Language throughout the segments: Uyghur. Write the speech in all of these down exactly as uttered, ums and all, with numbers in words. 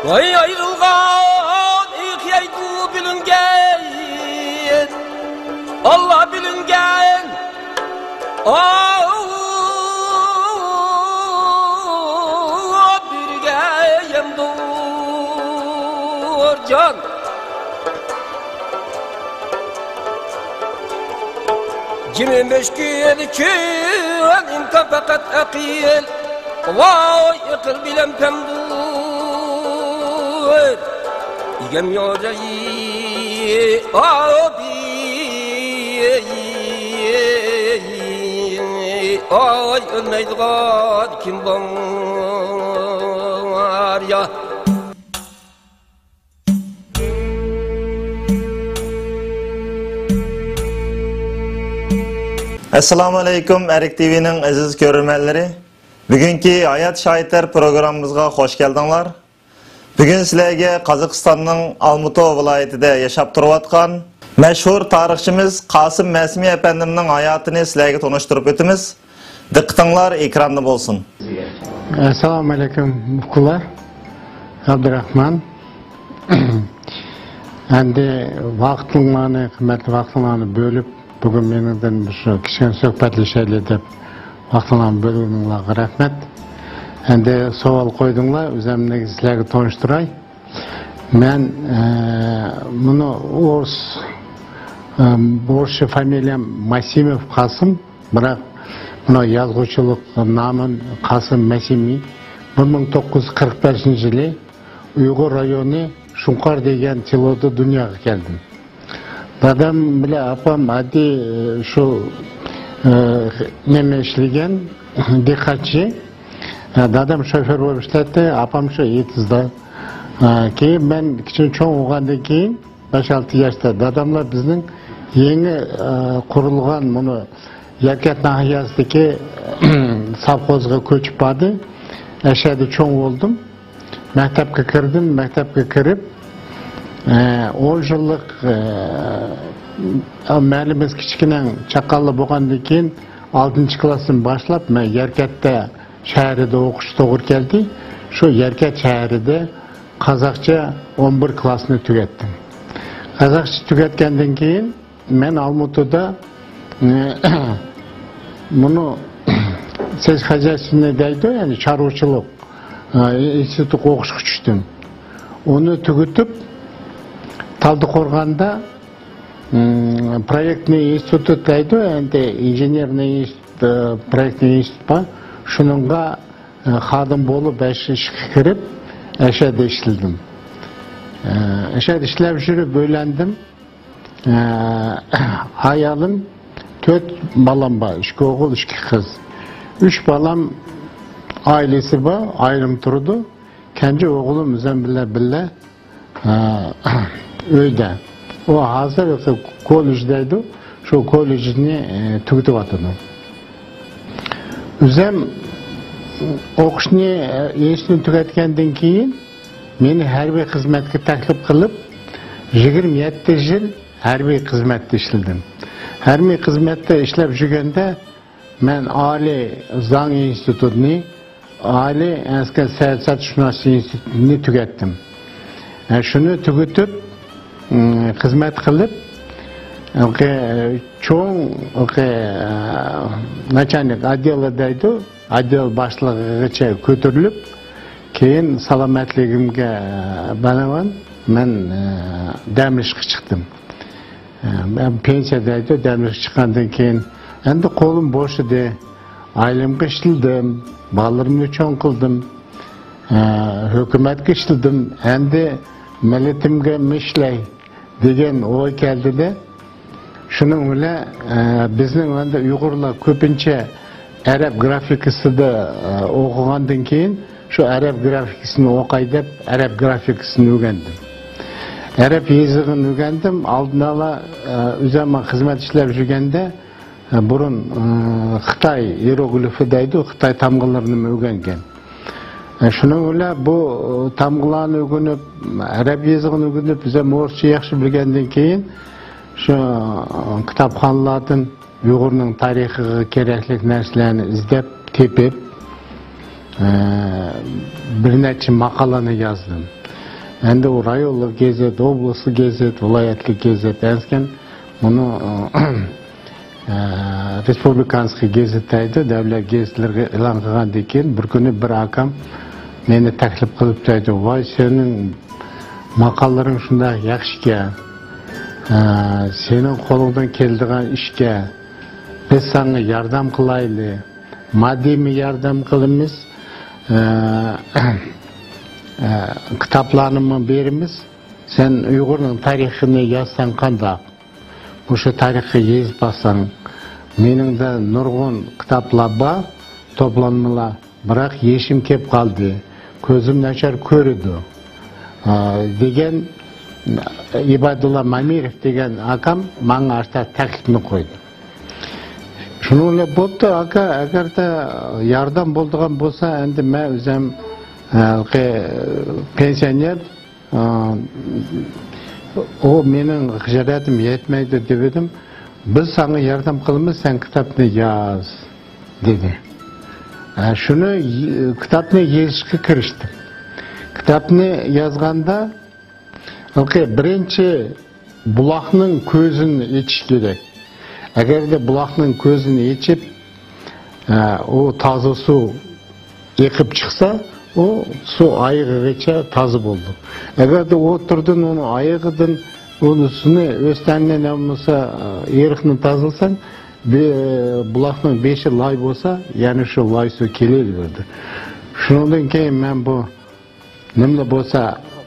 ۋاي ئايرىلغان ئېقىيدۇ بىلىنگەن، ئاللا بىلىنگەن، ئاۋۇ بىرگە يەمدۇر جان. جىمى مۈشكۈل چۈن ئىمكان پەقەت ئەقىل. ۋاي ئەقىل بىلەن پەمدۇر. ئىگەم يوجايى ئابى. ئاي ئۆلمەيدىغان كىم بار يا؟ ئەسسالامۇ ئەلەيكۇم، ئەرك تىۋىنىڭ ئەزىز كۆرۈرمەنلىرى. بۈگۈنكى ھايات شاھىتلار پروگراممىمىزغا خوش كەلدىڭلار. بۈگۈن سىلەرگە قازاقىستاننىڭ ئالمۇتو ۋىلايىتىدە ياشاپ تۇرۇۋاتقان مەشھۇر تارىخچىمىز قاسىم مەسىمى ئەپەندىمنىڭ ھاياتىنى سىلەرگە تونۇشتۇرۇپ ئۆتىمىز. دىققىتىڭلار ئېكراندا بولسۇن. ئەسسالامۇ ئەلەيكۇم، ئۇكىلار. ئابدۇراخمان. ئەمدى ۋاقتىڭلارنى، قىممەتلىك ۋاقتىڭلارنى بۆلۈپ، بۈگۈن مېنىڭدىن شۇ كىچىككىنە سۆھبەتلىشەيلى دەپ ۋاقتىڭلارنى بۆلگىنىڭلارغا رەھمەت. ئەمدى سوئال قويدۇڭلار، ئۆزۈمنى سىلەرگە تونۇشتۇراي. مەن، ئە، مۇنۇ ئورۇس، ئە، ئورۇسچە فامىلىيەم ماسىموف قاسىم، بىراق مۇنۇ يازغۇچىلىق نامىم قاسىم مەسىمى. بىر مىڭ توققۇز يۈز قىرىق بەشىنچى يىلى ئۇيغۇر رايونى شۇڭقار دېگەن سېلودا دۇنياغا كەلدىم. دادام بىلەن ئاپام ئاددىي، ئە، شۇ، ئە، نېمە ئىشلىگەن، دىققەتچى. ئە، دادام شوفېر بولۇپ ئىشلەتتى، ئاپام شۇ ئېتىزدا. ئە، كېيىن مەن كىچىك چوڭ بولغاندىن كېيىن، بەش-ئالتە ياشتا داداملار بىزنىڭ يېڭى، ئە، قۇرۇلغان مۇنۇ يەركەنت ناھىيەسىدىكى سوۋخوزغا كۆچۈپ باردى. ئەشەدە چوڭ بولدۇم. مەكتەپكە كىردىم. مەكتەپكە كىرىپ، ئە، ئون يىللىق، ئە، مەھەللىمىز كىچىككىنە چاققانلا بولغاندىن كېيىن، ئالتىنچى كىلاستىن باشلاپ مەن يەركەنتتە شەھىرىدە ئوقۇشقا توغرا كەلدى. شۇ يەركەنت شەھىرىدە قازاقچە ئون بىر كىلاسنى تۈگەتتىم. قازاقچە تۈگەتكەندىن كېيىن، مەن ئالمۇتىدا، ئە، مۇنۇ سېلىش خازنىسىنى دەيدۇ، يەنى چارۋىچىلىق، ئە، ئىنستىتۇتقا ئوقۇشقا چۈشتۈم. ئۇنى تۈگىتىپ، تالدىقورغاندا، ئىم، پرويېكتنىي ئىنستىتۇت دەيدۇ، ئەمدى ئىنژېنېرنىي ئىنستىتۇت، ئە، پرويېكتنىي ئىنستىتۇت بار. شۇنىڭغا، ئە، خادىم بولۇپ، ئىشقا كىرىپ، ئەشەدە ئىشلىدىم. ئە، ئەشەدە ئىشلەپ يۈرۈپ ئۆيلەندىم. ئە، ئايالىم، تۆت بالام بار، ئىككى ئوغۇل، ئىككى قىز. ئۈچ بالام ئائىلىسى بار، ئايرىم تۇرىدۇ. كەنجى ئوغلۇم ئۆزۈم بىلەن بىللە، ئە، ئۆيدە. ئۇ ھازىر كوللېج دەيدۇ، شۇ كوللېجنى، ئە، تۈگىتىۋاتىدۇ. ئۆزۈم ئوقۇشنى، ئە، ئىنستىتۇتنى تۈگەتكەندىن كېيىن، مېنى ھەربىي خىزمەتكە تەكلىپ قىلىپ، يىگىرمە يەتتە يىل ھەربىي خىزمەتتە ئىشلىدىم. ھەربىي خىزمەتتە ئىشلەپ يۈرگەندە، مەن ئالىي زاڭ ئىنستىتۇتىنى، ئالىي ئەسكەر سىياسەتشۇناسلىق ئىنستىتۇتىنى تۈگەتتىم. ئە، شۇنى تۈگىتىپ، ئىم، خىزمەت قىلىپ، ئە، چوڭ، ئە، ناچالنىك ئوتدېلا دەيدۇ، ئوتدېل باشلىقىغىچە كۆتۈرۈلۈپ، كېيىن سالامەتلىكىمگە بىنائەن مەن، ئە، دەم ئېلىشقا چىقتىم. ئە، مەن پېنسىيە دەيدۇ، دەم ئېلىشقا چىققاندىن كېيىن ئەمدى قولۇم بوشىدى. ئائىلەمگە ئىشلىدىم، بالىلىرىمنى چوڭ قىلدىم، ئە، ھۆكۈمەتكە ئىشلىدىم، ئەمدى مىللىتىمگە ئىشلەي دېگەن ئوي كەلدىدە. شۇنىڭ بىلەن، ئە، بىزنىڭ ئەمدى ئۇيغۇرلار كۆپىنچە ئەرەب گرافىكىسىدا، ئە، ئوقۇغاندىن كېيىن، شۇ ئەرەب گرافىكىسىنى ئوقاي دەپ، ئەرەب گرافىكىسىنى ئۆگەندىم. ئەرەب يېزىقىنى ئۆگەندىم. ئالدىن ئالا، ئە، ئۆزۈم خىزمەت ئىشلەپ يۈرگەندە، ئە، بۇرۇن، ئە، خىتاي ئىيېروگلىفى دەيدۇ، خىتاي تامغىلىرىنىمۇ ئۆگەنگەن. ئە، شۇنىڭ بىلەن بۇ، ئە، تامغىلارنى ئۆگىنىپ، ئەرەب يېزىقىنى ئۆگىنىپ، ئۆزۈم ئورۇسچە ياخشى بىلگەندىن كېيىن، شۇ، ئە، كىتابخانىلاردىن ئۇيغۇرنىڭ تارىخىغا كېرەكلىك نەرسىلەرنى ئىزدەپ تېپىپ، ئە، بىر نەچچە ماقالىنى يازدىم. ئەمدى ئۇ رايونلۇق گېزىت، ئوبلاستلىق گېزىت، ۋىلايەتلىك گېزىت ئەمەسكەن، بۇنى، ئە، رېسپۇبلىكانسكىي گېزىت دەيدۇ، دەۋلەت گېزىتلىرىگە ئېلان قىلغاندىن كېيىن، بىر كۈنى بىر ئاكام مېنى تەكلىپ قىلىپ دەيدۇ، ۋاي، سېنىڭ ماقالىلىرىڭ شۇنداق ياخشىكەن، ئە، سېنىڭ قولۇڭدىن كېلىدىغان ئىشكەن، بىز ساڭا ياردەم قىلايلى. ماددىيمۇ ياردەم قىلىمىز، ئە، ئە، كىتابلارنىمۇ بېرىمىز. سەن ئۇيغۇرنىڭ تارىخىنى يازساڭ قانداق؟ مۇشۇ تارىخقا يېزىپ باقساڭ، مېنىڭدە نۇرغۇن كىتابلار بار، توپلانمىلار، بىراق يېشىم كېلىپ قالدى، كۆزۈم ناچار كۆرىدۇ، ئە، دېگەن ئىبادۇللا مامىرېف دېگەن ئاكام ماڭا ئاشۇنداق تەكلىپنى قويدى. شۇنىڭ بىلەن بوپتۇ، ئاكا، ئەگەردە ياردەم بولىدىغان بولسا، ئەمدى مەن ئۆزۈم، ھېلىقى، پېنسىيونېر، ئۇ مېنىڭ خىجالەتىم يەتمەيدۇ دېۋىدىم. بىز ساڭا ياردەم قىلىمىز، سەن كىتابنى ياز، دېدى. شۇنى، كىتابنى يېزىشقا كىرىشتىم. كىتابنى يازغاندا، ھېلىقى بىرىنچى بۇلاقنىڭ كۆزىنى ئېچىش كېرەك. ئەگەردە بۇلاقنىڭ كۆزىنى ئېچىپ، ئە، ئۇ تازا سۇ ئېقىپ چىقسا، ئۇ سۇ ئايىغىغىچە تازا بولىدۇ. ئەگەردە ئوتتۇرىدىن ئۇنى ئايىغىدىن ئۇنى سۇنى ئۆستەڭنى نېمىسا، ئېرىقنى تازىلىساڭ، بۇلاقنىڭ بېشى لاي بولسا، يەنە شۇ لاي سۇ كېلىۋېرىدۇ. شۇنىڭدىن كېيىن مەن بۇ نېمىلا بولسا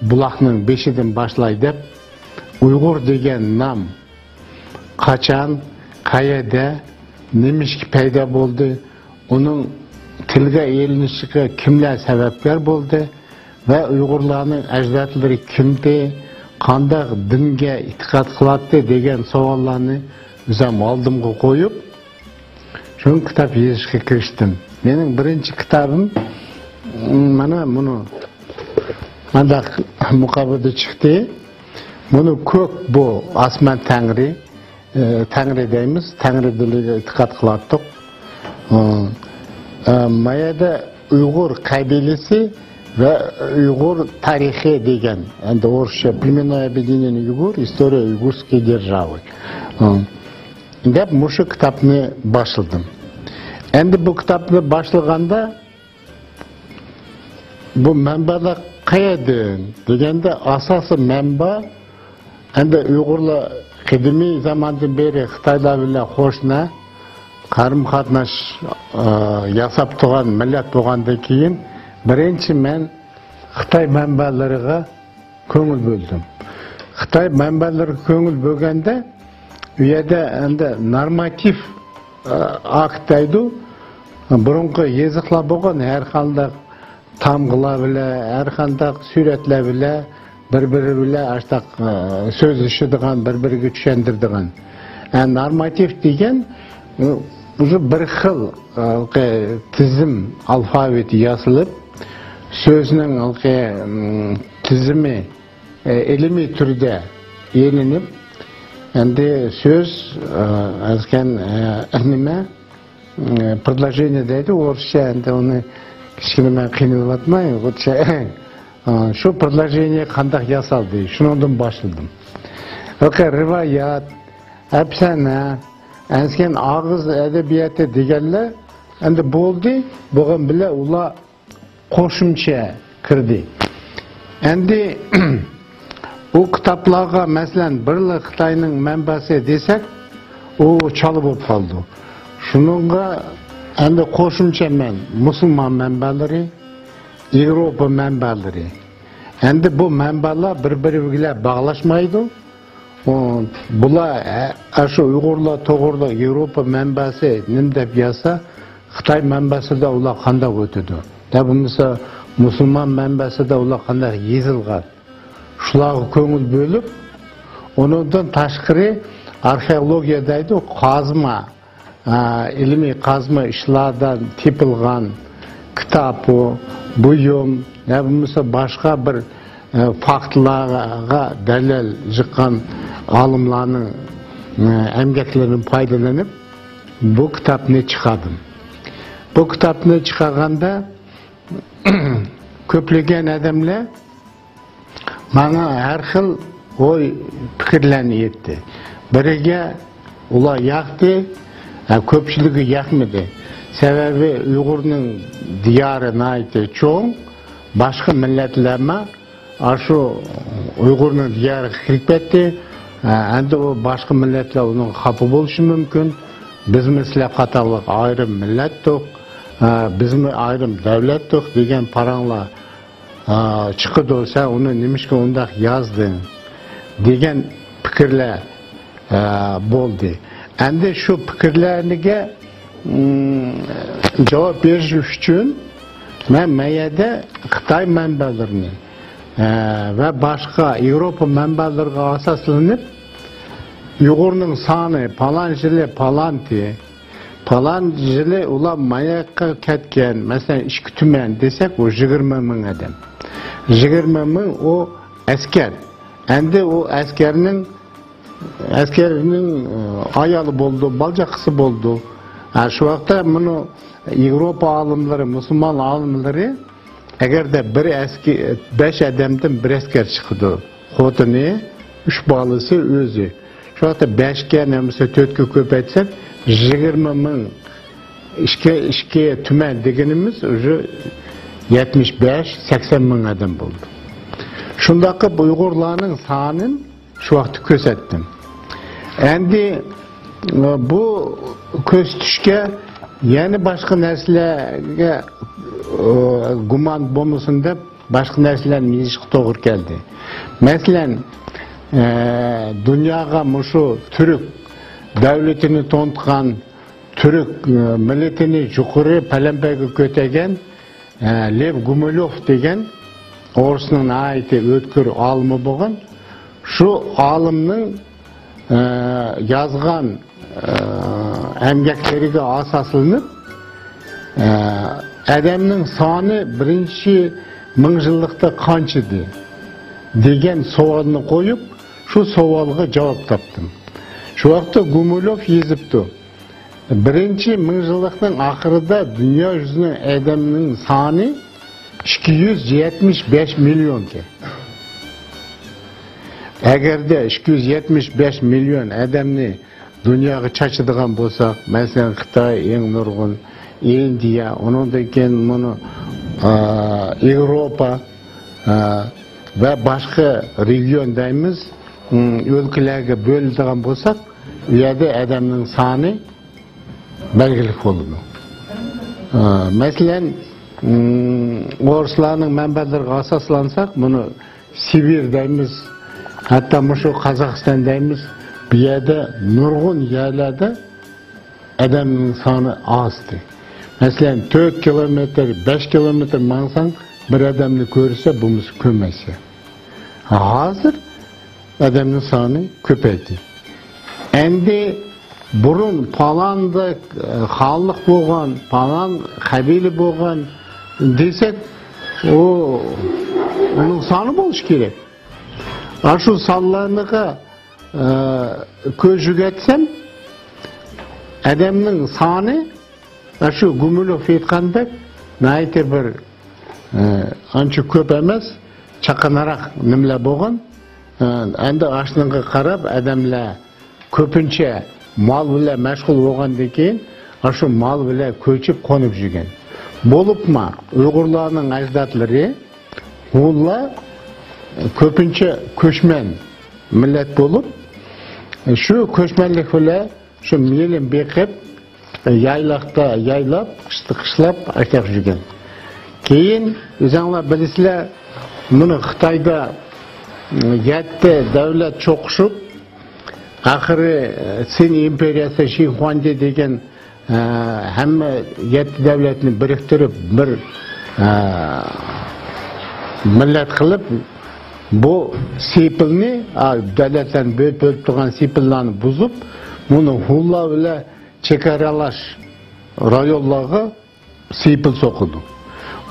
بۇلاقنىڭ بېشىدىن باشلاي دەپ، ئۇيغۇر دېگەن نام قاچان، قەيەردە، نېمىشقا پەيدا بولدى، ئۇنىڭ تىلغا ئېلىنىشىغا كىملەر سەۋەبكار بولدى ۋە ئۇيغۇرلارنىڭ ئەجدادلىرى كىمدى، قانداق دىنگە ئېتىقاد قىلاتتى دېگەن سوئاللارنى ئۆزۈم ئالدىمغا قويۇپ، شۇڭا كىتاب يېزىشقا كىرىشتىم. مېنىڭ بىرىنچى كىتابىم، مانا مۇنۇ مانداق مۇقاۋىدە چىقتى. بۇنى كۆك، بۇ ئاسمان تەڭرى، ئى، تەڭرى دەيمىز، تەڭرى دىنىغا ئېتىقاد قىلاتتۇق. ئى، ئى، ما يەردە ئۇيغۇر قەبىلىسى ۋە ئۇيغۇر تارىخى دېگەن، ئەمدى ئورۇسچە «Племенное объединение уйгур. История уйгурской державы». ئى، دەپ مۇشۇ كىتابنى باشلىدىم. ئەمدى بۇ كىتابنى باشلىغاندا، بۇ مەنبەلەر قەيەردىن دېگەندە، ئاساسىي مەنبە، ئەمدى ئۇيغۇرلار قەدىمىي زاماندىن بېرى خىتايلار بىلەن قوشنا قارىم-قاتناش، ئە، ياساپ تۇرغان مىللەت بولغاندىن كېيىن، بىرىنچى مەن خىتاي مەنبەلىرىگە كۆڭۈل بۆلدۈم. خىتاي مەنبەلىرىگە كۆڭۈل بۆلگەندە، ئۇ يەردە ئەمدى نورماتىپ، ئە، ئاكت دەيدۇ. بۇرۇنقى يېزىقلار بولغان، ھەر قانداق تامغىلار بىلەن، ھەر قانداق سۈرەتلەر بىلەن، بىر-بىرى بىلەن ئاشتاق، ئە، سۆزلىشىدىغان، بىر-بىرىگە چۈشەندۈرىدىغان. ئە، نورماتىپ دېگەن، ئۇ، ئۇزۇ بىر خىل، ئە، تىزىم ئالفاۋىتى ياسىلىپ، سۆزنىڭ، ئە، تىزىمى ئە، ئىلمىي تۈردە ئېلىنىپ، ئەمدى سۆز، ئە، ئەزكەن، ئە، نېمە، ئە، پرېدلوژېنىيە دەيدۇ، ئورۇسچە، ئەمدى ئۇنى كىچىككىنە مەن قىينىلىۋاتماي، ئە، شۇ پرېدلوژېنىيە قانداق ياسالدى، شۇنىڭدىن باشلىدىم. ھېلىقى رىۋايەت، ئەپسانە، ئەزكەن ئاغىز ئەدەبىياتى دېگەنلەر ئەمدى بولدى، بولغان بىلەن ئۇلار قوشۇمچە كىردى. ئەمدى ئۇ كىتابلارغا، مەسىلەن، بىرلا خىتاينىڭ مەنبەسى دېسەك، ئۇ چالا بولۇپ قالىدۇ. شۇنىڭغا ئەمدى قوشۇمچە مەن مۇسۇلمان مەنبەلىرى، ياۋروپا مەنبەلىرى. ئەمدى بۇ مەنبەلەر بىر-بىرى بىلەن باغلاشمايدۇ. ئۇ، بۇلار، ئە، ئاشۇ ئۇيغۇرلار توغرىلىق ياۋروپا مەنبەسى نېمە دەپ يازسا، خىتاي مەنبەسىدە ئۇلار قانداق ئۆتىدۇ؟ يا بولمىسا مۇسۇلمان مەنبەسىدە ئۇلار قانداق يېزىلغان؟ شۇلارغا كۆڭۈل بۆلۈپ، ئۇنىڭدىن تاشقىرى ئارخېئولوگىيە دەيدۇ، قازما، ئە، ئىلمىي قازما ئىشلاردىن تېپىلغان كىتابۇ، بۇيۇم، يا بولمىسا باشقا بىر، ئە، فاكتلارغا دەلىل يىغقان ئالىملارنىڭ، ئە، ئەمگەكلىرىدىن پايدىلىنىپ، بۇ كىتابنى چىقاردىم. بۇ كىتابنى چىقارغاندا، كۆپلىگەن ئادەملەر ماڭا ھەر خىل ئوي پىكىرلەرنى ئېيتتى. بىرىگە ئۇلار ياقتى، ھە، كۆپچىلىكى ياقمىدى. سەۋەبى ئۇيغۇرنىڭ دىيارى ناھايىتى چوڭ، باشقا مىللەتلەرمۇ ئاشۇ ئۇيغۇرنىڭ دىيارىغا كىرىپ كەتتى. ھە، ئەمدى ئۇ باشقا مىللەتلەر ئۇنىڭغا خاپا بولۇشى مۇمكىن. بىزمۇ سىلەر قاتارلىق ئايرىم مىللەتتۇق، ھە، بىزمۇ ئايرىم دۆلەتتۇق دېگەن پاراڭلار ئا، چىقىدۇ، سەن ئۇنى نېمىشقا ئۇنداق يازدىڭ؟ دېگەن پىكىرلەر، ئا، بولدى. ئەمدى شۇ پىكىرلەرگە، ئىم، جاۋاب بېرىش ئۈچۈن مەن مەيەدە خىتاي مەنبەلىرىنى، ئا، ۋە باشقا ياۋروپا مەنبەلىرىگە ئاساسلىنىپ، ئۇيغۇرنىڭ سانى پالان يىلى پالانتى، پالان يىلى ئۇلار ماياققا كەتكەن، مەسىلەن، ئىككى تۈمەن دېسەك، ئۇ يىگىرمە مىڭ ئادەم. يىگىرمە مىڭ ئۇ ئەسكەر. ئەمدى ئۇ ئەسكەرنىڭ، ئەسكەرنىڭ، ئە، ئايالى بولىدۇ، بالا-چاقىسى بولىدۇ. ھە، شۇ ۋاقىتتا مۇنۇ ياۋروپا ئالىملىرى، مۇسۇلمان ئالىملىرى، ئەگەردە بىر ئەسكى-، بەش ئادەمدىن بىر ئەسكەر چىقىدۇ. خوتۇنى، ئۈچ بالىسى، ئۆزى. شۇ ۋاقىتتا بەشكە نېمىسى تۆتكە كۆپەيتسەك، يىگىرمە مىڭ، ئىككى، ئىككى تۈمەن دېگىنىمىز ئۇژې يەتمىش بەش، سەكسەن مىڭ ئادەم بولدى. شۇنداق قىلىپ ئۇيغۇرلارنىڭ سانىنى شۇ ۋاقىتتا كۆرسەتتىم. ئەمدى، ئە، بۇ كۆرسىتىشكە يەنە باشقا نەرسىلەرگە، ئە، گۇمان بولمىسۇن دەپ، باشقا نەرسىلەرنى يېزىشقا توغرا كەلدى. مەسىلەن، ئە، دۇنياغا مۇشۇ تۈرك دۆلىتىنى تونۇتقان، تۈرك، ئە، مىللىتىنى يۇقىرى پەلەمپەيگە كۆتەرگەن، ئە، لېۋ گۇمىليوف دېگەن ئورۇسنىڭ ناھايىتى ئۆتكۈر ئالىمى بولغان، شۇ ئالىمنىڭ، ئە، يازغان، ئە، ئەمگەكلىرىگە ئاساسلىنىپ، ئە، ئادەمنىڭ سانى بىرىنچى مىڭ يىللىقتا قانچىدى دېگەن سوئالنى قويۇپ، شۇ سوئالغا جاۋاب تاپتىم. شۇ ۋاقىتتا گۇمىليوف يېزىپتۇ. بىرىنچى مىڭ يىللىقنىڭ ئاخىرىدا دۇنيا يۈزىنىڭ ئادەمنىڭ سانى ئىككى يۈز يەتمىش بەش مىليونكەن. ئەگەردە ئىككى يۈز يەتمىش بەش مىليون ئادەمنى دۇنياغا چاچىدىغان بولساق، مەسىلەن، خىتاي ئەڭ نۇرغۇن، ئىندىيە، ئۇنىڭدىن كېيىن مۇنۇ، ئا، ياۋروپا، ئا، ۋە باشقا رېگىيون دەيمىز، ئىم، ئۆلكىلەرگە بۆلىدىغان بولساق، ئۇ يەردە ئادەمنىڭ سانى بەلگىلىك بولىدۇ. ئا، مەسىلەن، ئىم، ئورۇسلارنىڭ مەنبەلىرىگە ئاساسلانساق، بۇنى سىبىر دەيمىز، ھەتتا مۇشۇ قازاقىستان دەيمىز، بۇ يەردە نۇرغۇن يەرلەردە ئادەمنىڭ سانى ئازدى. مەسىلەن، تۆت كىلومېتىر، بەش كىلومېتىر ماڭساڭ، بىر ئادەمنى كۆرسە، بولمىسا كۆرمەيسەن. ھازىر ئادەمنىڭ سانى كۆپەيدى. ئەمدى بۇرۇن پالاندا، ئە، خانلىق بولغان، پالان قەبىلە بولغان دېسەك، ئۇ، ئۇنىڭ سانى بولۇشى كېرەك. ئاشۇ سانلارنىڭغا، ئە، كۆز يۈگەتسەم، ئادەمنىڭ سانى، ئاشۇ گۇمىليوف ئېيتقاندەك، ناھايىتى بىر، ئە، ئانچە كۆپ ئەمەس، چاققانراق نېمىلەر بولغان. ئە، ئەمدى ئاشۇنىڭغا قاراپ ئادەملەر كۆپىنچە مال بىلەن مەشغۇل بولغاندىن كېيىن، ئاشۇ مال بىلەن كۆچۈپ قونۇپ يۈرگەن. بولۇپمۇ ئۇيغۇرلارنىڭ ئەجدادلىرى ھۇنلار كۆپىنچە كۆچمەن مىللەت بولۇپ، شۇ كۆچمەنلىك بىلەن شۇ مېلىنى بېقىپ، يايلاقتا يايلاپ، قىشتا قىشلاپ ئاشۇنداق يۈرگەن. كېيىن ئۆزۈڭلار بىلىسىلەر، مۇنۇ خىتايدا يەتتە دۆلەت چوقۇشۇپ، ئاخىرى سىن ئىمپېرىيەسى شىنخۇاندى دېگەن، ئە، ھەممە يەتتە دۆلەتنى بىرىكتۈرۈپ بىر، ئە، مىللەت قىلىپ، بۇ سېپىلنى، ئا، دۆلەتلەرنى بۆلۈپ، بۆلۈپ تۇرغان سېپىللارنى بۇزۇپ، مۇنى ھۇنلار بىلەن چېگرا ئالاش رايونلارغا سېپىل سوقىدۇ.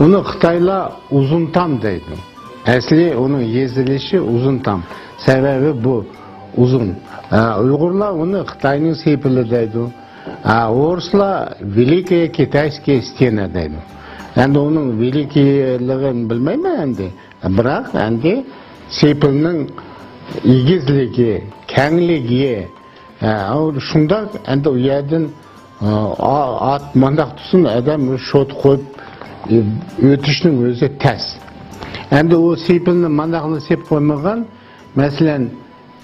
ئۇنى خىتايلار ئۇزۇنتام دەيدۇ. ئەسلى ئۇنىڭ يېزىلىشى ئۇزۇنتام. سەۋەبى بۇ ئۇزۇن. ئە، ئۇيغۇرلار ئۇنى خىتاينىڭ سېپىلى دەيدۇ. ئە، ئورۇسلار ۋېلىكىيە كىتايسكىيە ستېنا دەيدۇ. ئەمدى ئۇنىڭ ۋېلىكىيلىقىنى بىلمەيمەن ئەمدى. بىراق ئەمدى سېپىلنىڭ ئېگىزلىكى، كەڭلىكى، ھە، ئۇ شۇنداق، ئەمدى ئۇ يەردىن، ئا، ئا-، ئات مانداق تۇرسۇن، ئادەم شوت قويۇپ، ئۆ-، ئۆتۈشنىڭ ئۆزى تەس. ئەمدى ئۇ سېپىلنى مانداقلا سېپ قويمىغان، مەسىلەن،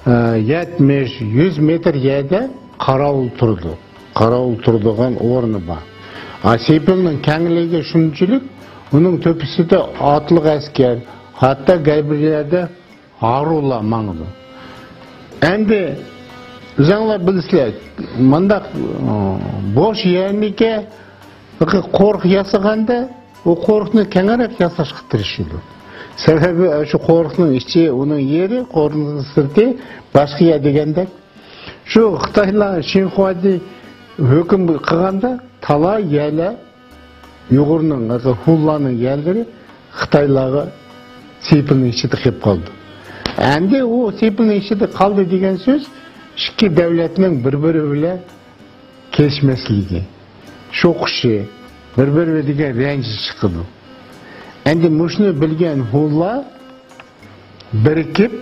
ئە، يەتمىش، يۈز مېتىر يەردە قاراۋۇل تۇرىدۇ. قاراۋۇل تۇرىدىغان ئورنى بار. ئا، سېپىلنىڭ كەڭلىكى شۇنچىلىك، ئۇنىڭ تۆپىسىدە ئاتلىق ئەسكەر، ھەتتا قەيبىر يەردە ھارۇلار ماڭىدۇ. ئەمدى ئۆزۈڭلار بىلىسىلەر، مانداق، ئە، بوش يەرنىكى قورۇق ياسىغاندا، ئۇ قورۇقنى كەڭرەك ياساشقا تىرىشىدۇ. سەۋەبى، شۇ قورۇقنىڭ ئىچى، ئۇنىڭ يېرى، قورۇقنىڭ سىرتى باشقا يەر دېگەندەك. شۇ خىتايلار شىنخۇادى ھۆكۈم قىلغاندا، تالاي يەرلەر، ئۇيغۇرنىڭ، ھۇنلارنىڭ يەرلىرى خىتايلارغا سېپىلنىڭ ئىچىدە قېلىپ قالدى. ئەمدى ئۇ سېپىلنىڭ ئىچىدە قالدى دېگەن سۆز ئىككى دۆلەتنىڭ بىر-بىرى بىلەن كېلىشمەسلىكى، شوقۇشى، بىر-بىرى دېگەن رەنجى چىقىدۇ. ئەمدى مۇشۇنى بىلگەن ھۇنلار بىرىكىپ،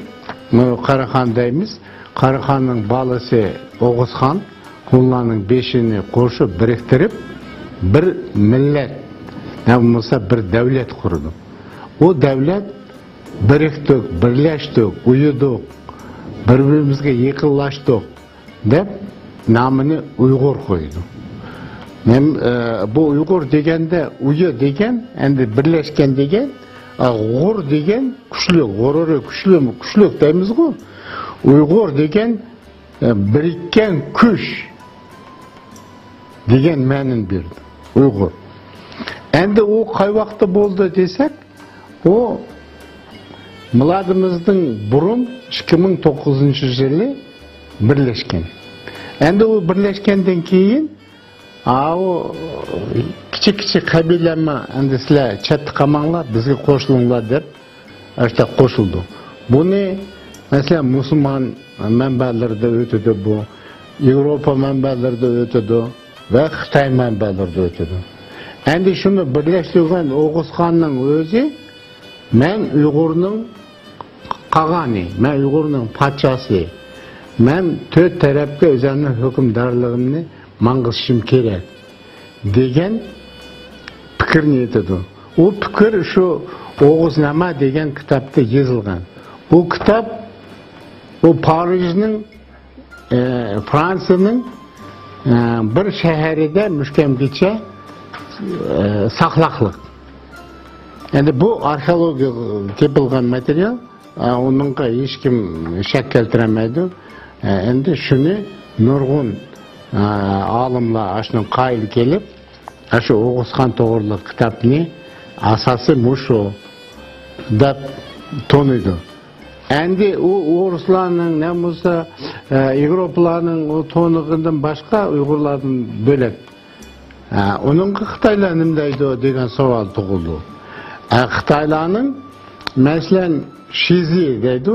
مۇ قاراخان دەيمىز، قاراخاننىڭ بالىسى ئوغۇزخان ھۇنلارنىڭ بېشىنى قوشۇپ بىرىكتۈرۈپ، بىر مىللەت، يا بولمىسا بىر دەۋلەت قۇرىدۇ. ئۇ دەۋلەت بىرىكتۇق، بىرلەشتۇق، ئۇيۇدۇق، بىر-بىرىمىزگە يېقىنلاشتۇق دەپ نامىنى ئۇيغۇر قويىدۇ. مەن، ئە، بۇ ئۇيغۇر دېگەندە ئۇيۇ دېگەن، ئەمدى بىرلەشكەن دېگەن، ئە، غۇر دېگەن كۈچلۈك، غۇرۇرى كۈچلۈك، كۈچلۈك دەيمىزغۇ. ئۇيغۇر دېگەن، ئە، بىرىككەن كۈچ دېگەن مەنىنى بېرىدۇ ئۇيغۇر. ئەمدى ئۇ قاي ۋاقىتتا بولدى دېسەك، ئۇ مىلادىمىزدىن بۇرۇن ئىككى مىڭ توققۇزىنچى يىلى بىرلەشكەن. ئەمدى ئۇ بىرلەشكەندىن كېيىن، ئاۋۇ كىچىك كىچىك قەبىلەمۇ، ئەمدى سىلەر چەتتە قالماڭلار، بىزگە قوشۇلۇڭلار دەپ، ئاشۇنداق قوشۇلدى. بۇنى، مەسىلەن، مۇسۇلمان مەنبەلىرىدە ئۆتىدۇ بۇ، ياۋروپا مەنبەلىرىدە ئۆتىدۇ ۋە خىتاي مەنبەلىرىدە ئۆتىدۇ. ئەمدى شۇنى بىرلەشتۈرگەن ئوغۇزخاننىڭ ئۆزى، مەن ئۇيغۇرنىڭ قاغانى، مەن ئۇيغۇرنىڭ پادىشاسى، مەن تۆت تەرەپكە ئۆزۈمنىڭ ھۆكۈمدارلىقىمنى ماڭغۇزۇشۇم كېرەك دېگەن پىكىرنى ئېيتىدۇ. ئۇ پىكىر شۇ ئوغۇزنامە دېگەن كىتابتا يېزىلغان. ئۇ كىتاب، ئۇ پارىژنىڭ، ئە، فرانسىيىنىڭ، ئە، بىر شەھىرىدە مەھكەمگىچە، ئە، ساقلاقلىق. ئەمدى بۇ ئارخېئولوگىيە تېپىلغان ماتېرىيال. ئە، ئۇنىڭغا ھېچكىم شەك كەلتۈرەلمەيدۇ. ئە، ئەمدى شۇنى نۇرغۇن، ئە، ئالىملار ئاشۇنىڭ قايىل كېلىپ، ئاشۇ ئوغۇزخان توغرىلىق كىتابنى ئاساسى مۇشۇ دەپ تونۇيدۇ. ئەمدى ئۇ ئورۇسلارنىڭ، نېمە بولسا، ئە، ياۋروپىلارنىڭ ئۇ تونۇغىنىدىن باشقا ئۇيغۇرلاردىن بۆلەك. ئە، ئۇنىڭغا خىتايلار نېمە دەيدۇ دېگەن سوئال تۇغۇلدى. ئە، خىتايلارنىڭ، مەسىلەن، شىزى دەيدۇ.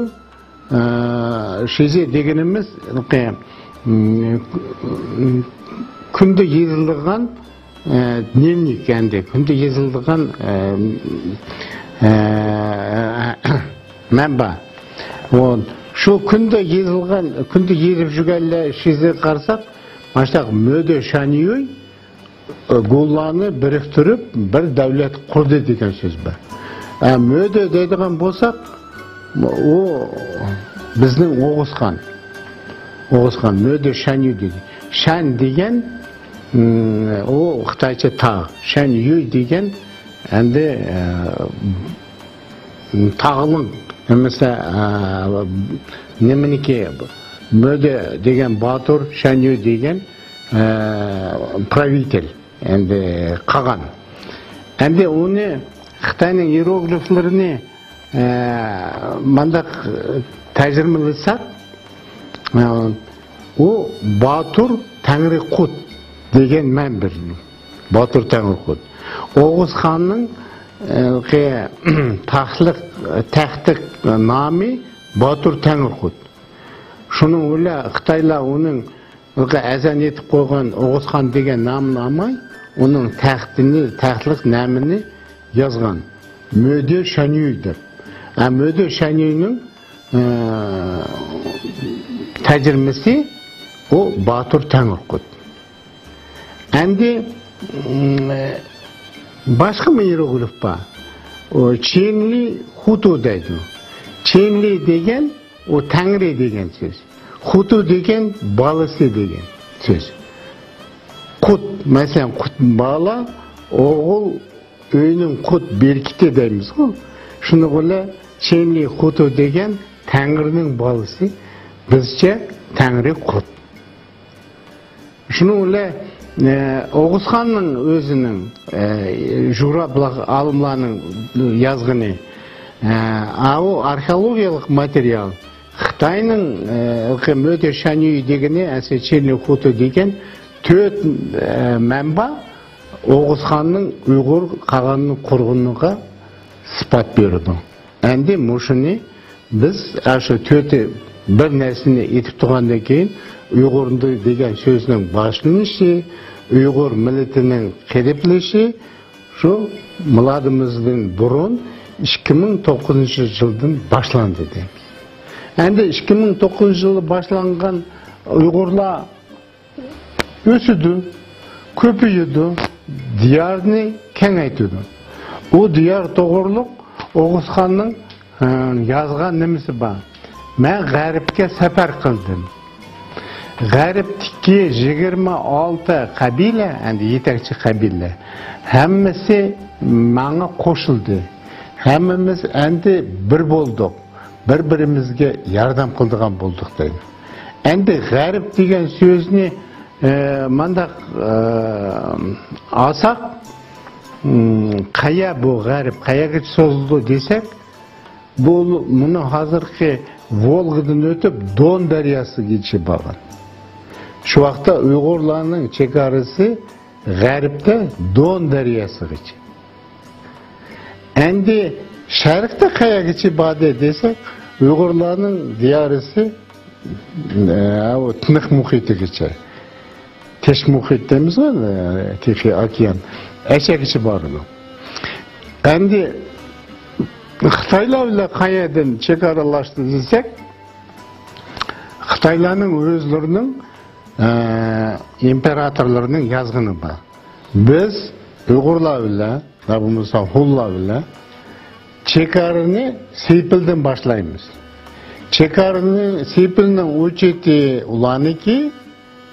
ئە، شىزى دېگىنىمىز، م، كۈندە يېزىلىدىغان، ئە، دنېۋنىك ئەمدى، كۈندە يېزىلىدىغان، ئە، ئە، مەنبە. ئۇ، شۇ كۈندە يېزىلغان، كۈندە يېزىپ يۈرگەنلەر شىزىغا قارىساق، مانا شۇنداق مۆدە شانيۈي، ئە، گۇنلارنى بىرىكتۈرۈپ بىر دەۋلەت قۇردى دېگەن سۆز بار. ئە، مۆدە دەيدىغان بولساق، ئۇ بىزنىڭ ئوغۇزخان. ئوغۇزخان، مۆدە شانيۈ دېدى. شان دېگەن، ئۇ خىتايچە تاغ. شانيۈ دېگەن ئەمدى، ئە، تاغنىڭ، نېمىسە، ئە، نېمىنىكى، مۆدە دېگەن باتۇر، شانيۈ دېگەن، ئە، پراۋىتېل. ئەمدى قاغان. ئەمدى ئۇنى خىتاينىڭ ئىيېروگلىفلىرىنى، ئە، مانداق، ئە، تەرجىمىلىسەك، ئە، ئۇ باتۇر تەڭرى قۇت دېگەن مەنە بېرىدۇ. باتۇر تەڭرى قۇت. ئوغۇزخاننىڭ، ئە، تاختلىق، تەختلىك نامى باتۇر تەڭرى قۇت. شۇنىڭ بىلەن خىتايلار ئۇنىڭ ئەزەن ئېيتىپ قويغان ئوغۇزخان دېگەن نامنى ئالماي، ئۇنىڭ تەختىنى، تەختلىك نامىنى يازغان. مۆدە شانيۈي دەپ. ھە، مۆدۆ شەنيۈنىڭ، ئە، تەرجىمىسى ئۇ باتۇر تەڭرىقۇت. ئەمدى، ئىم، باشقا بىر ئىيېروغلىف بار. ئۇ چيېنلى خۇتۇ دەيدۇ. چيېنلى دېگەن ئۇ تەڭرى دېگەن سۆز. خۇتۇ دېگەن بالىسى دېگەن سۆز. قۇت، مەسىلەن، قۇت بالا، ئوغۇل، ئۆينىڭ قۇت بېرىكىتى دەيمىزغۇ. شۇنىڭ بىلەن چيېنلى خۇتۇ دېگەن تەڭرىنىڭ بالىسى، بىزچە تەڭرى قۇت. شۇنىڭ بىلەن، ئە، ئوغۇزخاننىڭ ئۆزىنىڭ، ئە، جۇغراپلار، ئالىملارنىڭ يازغىنى، ئە، ئاۋۇ ئارخېئولوگىيەلىك ماتېرىيال، خىتاينىڭ، ئە، مۆدۆ شەنيۈ دېگىنى، ئەسلى چيېنلى خۇتۇ دېگەن تۆت، ئە، مەنبە ئوغۇزخاننىڭ ئۇيغۇر قاغانىنى قۇرغىنىغا ئىسپات بېرىدۇ. ئەمدى مۇشۇنى بىز ئاشۇ تۆتى بىر نەرسىنى ئېيتىپ تۇرغاندىن كېيىن، ئۇيغۇر دېگەن سۆزنىڭ باشلىنىشى، ئۇيغۇر مىللىتىنىڭ قېلىپلىشى شۇ مىلادىمىزدىن بۇرۇن ئىككى مىڭ توققۇزىنچى يىلدىن باشلاندى دەيمىز. ئەمدى ئىككى مىڭ توققۇزىنچى يىلدا باشلانغان ئۇيغۇرلار ئۆسىدۇ، كۆپىيىدۇ، دىيارنى كېڭەيتىدۇ. ئۇ دىيار توغرۇلۇق ئوغۇزخاننىڭ، ھە، يازغان نېمىسى بار. مەن غەربكە سەپەر قىلدىم. غەربتىكى يىگىرمە ئالتە قەبىلە، ئەمدى يېتەكچى قەبىلە، ھەممىسى ماڭا قوشۇلدى. ھەممىمىز ئەمدى بىر بولدۇق. بىر-بىرىمىزگە ياردەم قىلىدىغان بولدۇق دەيدۇ. ئەمدى غەرب دېگەن سۆزنى، ئە، مانداق، ئە، ئالساق، م، قەيە بۇ غەرب، قەيەرگىچە سوزۇلىدۇ دېسەك، بۇ، مۇنى ھازىرقى ۋولگىدىن ئۆتۈپ دون دەرياسىغىچە بارغان. شۇ ۋاقىتتا ئۇيغۇرلارنىڭ چېگراسى غەربتە دون دەرياسىغىچە. ئەمدى شەرقتە قەيەرگىچە باردى دېسەك، ئۇيغۇرلارنىڭ دىيارىسى، ئە، ئۇ تىنىق مۇھىتىغىچە. تىنىق مۇھىت دەيمىزغۇ، ئە، تىخىي ئوكيان. ئەشەگىچە بارىدۇ. ئەمدى خىتايلار بىلەن قەيەردىن چېگرالاشتى دېسەك، خىتايلارنىڭ ئۆزلىرىنىڭ، ئە، ئىمپېراتورلىرىنىڭ يازغىنى بار. بىز ئۇيغۇرلار بىلەن، يا بولمىسا ھونلار بىلەن چېگرانى سېپىلدىن باشلايمىز. چېگرانى، سېپىلنىڭ ئۇ چېتى ئۇلارنىڭكى،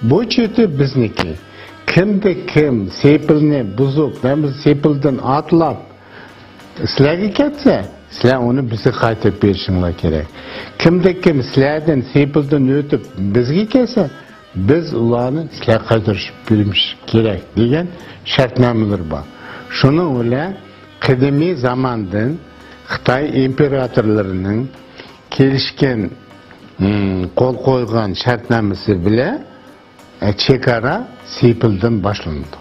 بۇ چېتى بىزنىڭكى. كىمدە كىم سېپىلنى بۇزۇپ، يا بولمىسا سېپىلدىن ئاتلاپ سىلەرگە كەتسە، سىلەر ئۇنى بىزگە قايتۇرۇپ بېرىشىڭلار كېرەك. كىمدە كىم سىلەردىن سېپىلدىن ئۆتۈپ بىزگە كەلسە، بىز ئۇلارنى سىلەرگە قايتۇرۇپ بېرىشىمىز كېرەك دېگەن شەرتنامىلىرى بار. شۇنىڭ بىلەن قەدىمىي زاماندىن خىتاي ئىمپېراتورلىرىنىڭ كېلىشكەن، م، قول قويغان شەرتنامىسى بىلەن، ئە، چېگرا سېپىلدىن باشلىنىدۇ.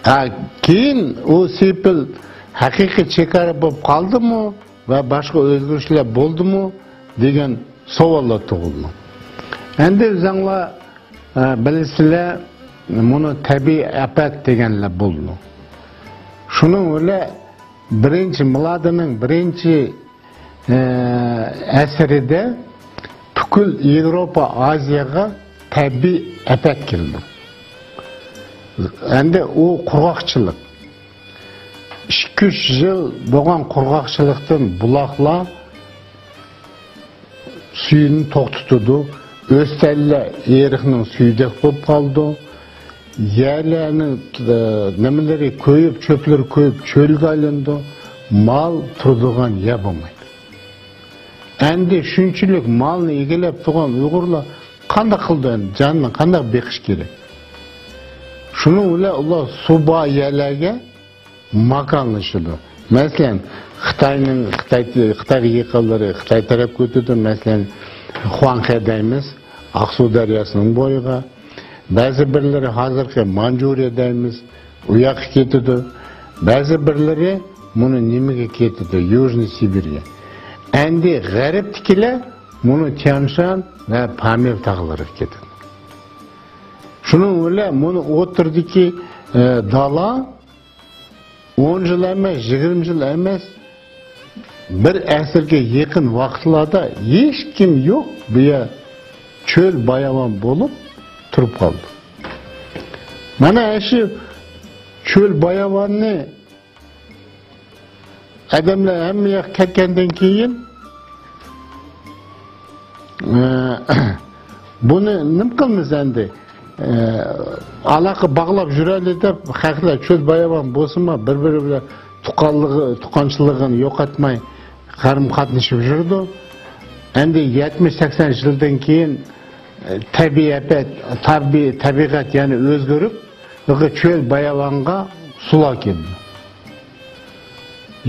ئە، كېيىن ئۇ سېپىل ھەقىقىي چېگرا بولۇپ قالدىمۇ ۋە باشقا ئۆزگىرىشلەر بولدىمۇ دېگەن سوئاللار تۇغۇلىدۇ. ئەمدى ئۆزۈڭلار، ئە، بىلىسىلەر، مۇنى تەبىئىي ئاپەت دېگەنلەر بولىدۇ. شۇنىڭ بىلەن بىرىنچى، مىلادىنىڭ بىرىنچى، ئە، ئەسىرىدە پۈتكۈل ياۋروپا، ئازىياغا تەبىئىي ئاپەت كېلىدۇ. ئەمدى ئۇ قۇرغاقچىلىق. ئىككى-ئۈچ يىل بولغان قۇرغاقچىلىقتىن بۇلاقلار سۈيىنى توختىتىدۇ. ئۆستەڭلەر ئېرىقنىڭ سۈيىدەك بولۇپ قالىدۇ. يەرلەرنىڭ، ئە، نېمىلىرى كۆيۈپ، چۆپلىرى كۆيۈپ، چۆلگە ئايلىنىدۇ. مال تۇرىدىغان يەر بولمايدۇ. ئەمدى شۇنچىلىك مالنى ئىگىلەپ تۇرغان ئۇيغۇرلار قانداق قىلىدۇ ئەمدى؟ جانىنى قانداق بېقىش كېرەك؟ شۇنىڭ بىلەن ئۇلار سۇ بار يەرلەرگە ماكانلىشىدۇ. مەسىلەن، خىتاينىڭ، خىتاي، خىتايغا يېقىنلىرى خىتاي تەرەپكە ئۆتىدۇ. مەسىلەن، خۇاڭخې دەيمىز، ئاقسۇ دەرياسىنىڭ بويىغا. بەزى بىرلىرى ھازىرقى مانجۇرىيە دەيمىز، ئۇ ياققا كېتىدۇ. بەزى بىرلىرى مۇنۇ نېمىگە كېتىدۇ، يۇژنىي سىبىرگە. ئەمدى غەربتىكىلەر مۇنۇ تيانشان ۋە پامىر تاغلىرىغا كېتىدۇ. شۇنىڭ بىلەن مۇنۇ ئوتتۇرىدىكى، ئە، دالا ئون يىل ئەمەس، يىگىرمە يىل ئەمەس، بىر ئەسىرگە يېقىن ۋاقىتلاردا ھېچكىم يوق، بۇ يەر چۆل باياۋان بولۇپ تۇرۇپ قالدى. مانا شۇ چۆل باياۋاننى ئادەملەر ھەممە ياققا كەتكەندىن كېيىن، ئە، بۇنى نېمە قىلىمىز ئەمدى؟ ئە، ئالاقە باغلاپ يۈرەيلى دەپ، خەقلەر چۆل باياۋان بولسىمۇ، بىر-بىرى بىلەن تۇغقانلىقى، تۇغقانچىلىقىنى يوقاتماي، قارىم قاتنىشىپ يۈرىدۇ. ئەمدى يەتمىش سەكسەن يىلدىن كېيىن، ئە، تەبىئەت، تەبىئەت يەنە ئۆزگىرىپ، چۆل باياۋانغا سۇلار كېلىدۇ.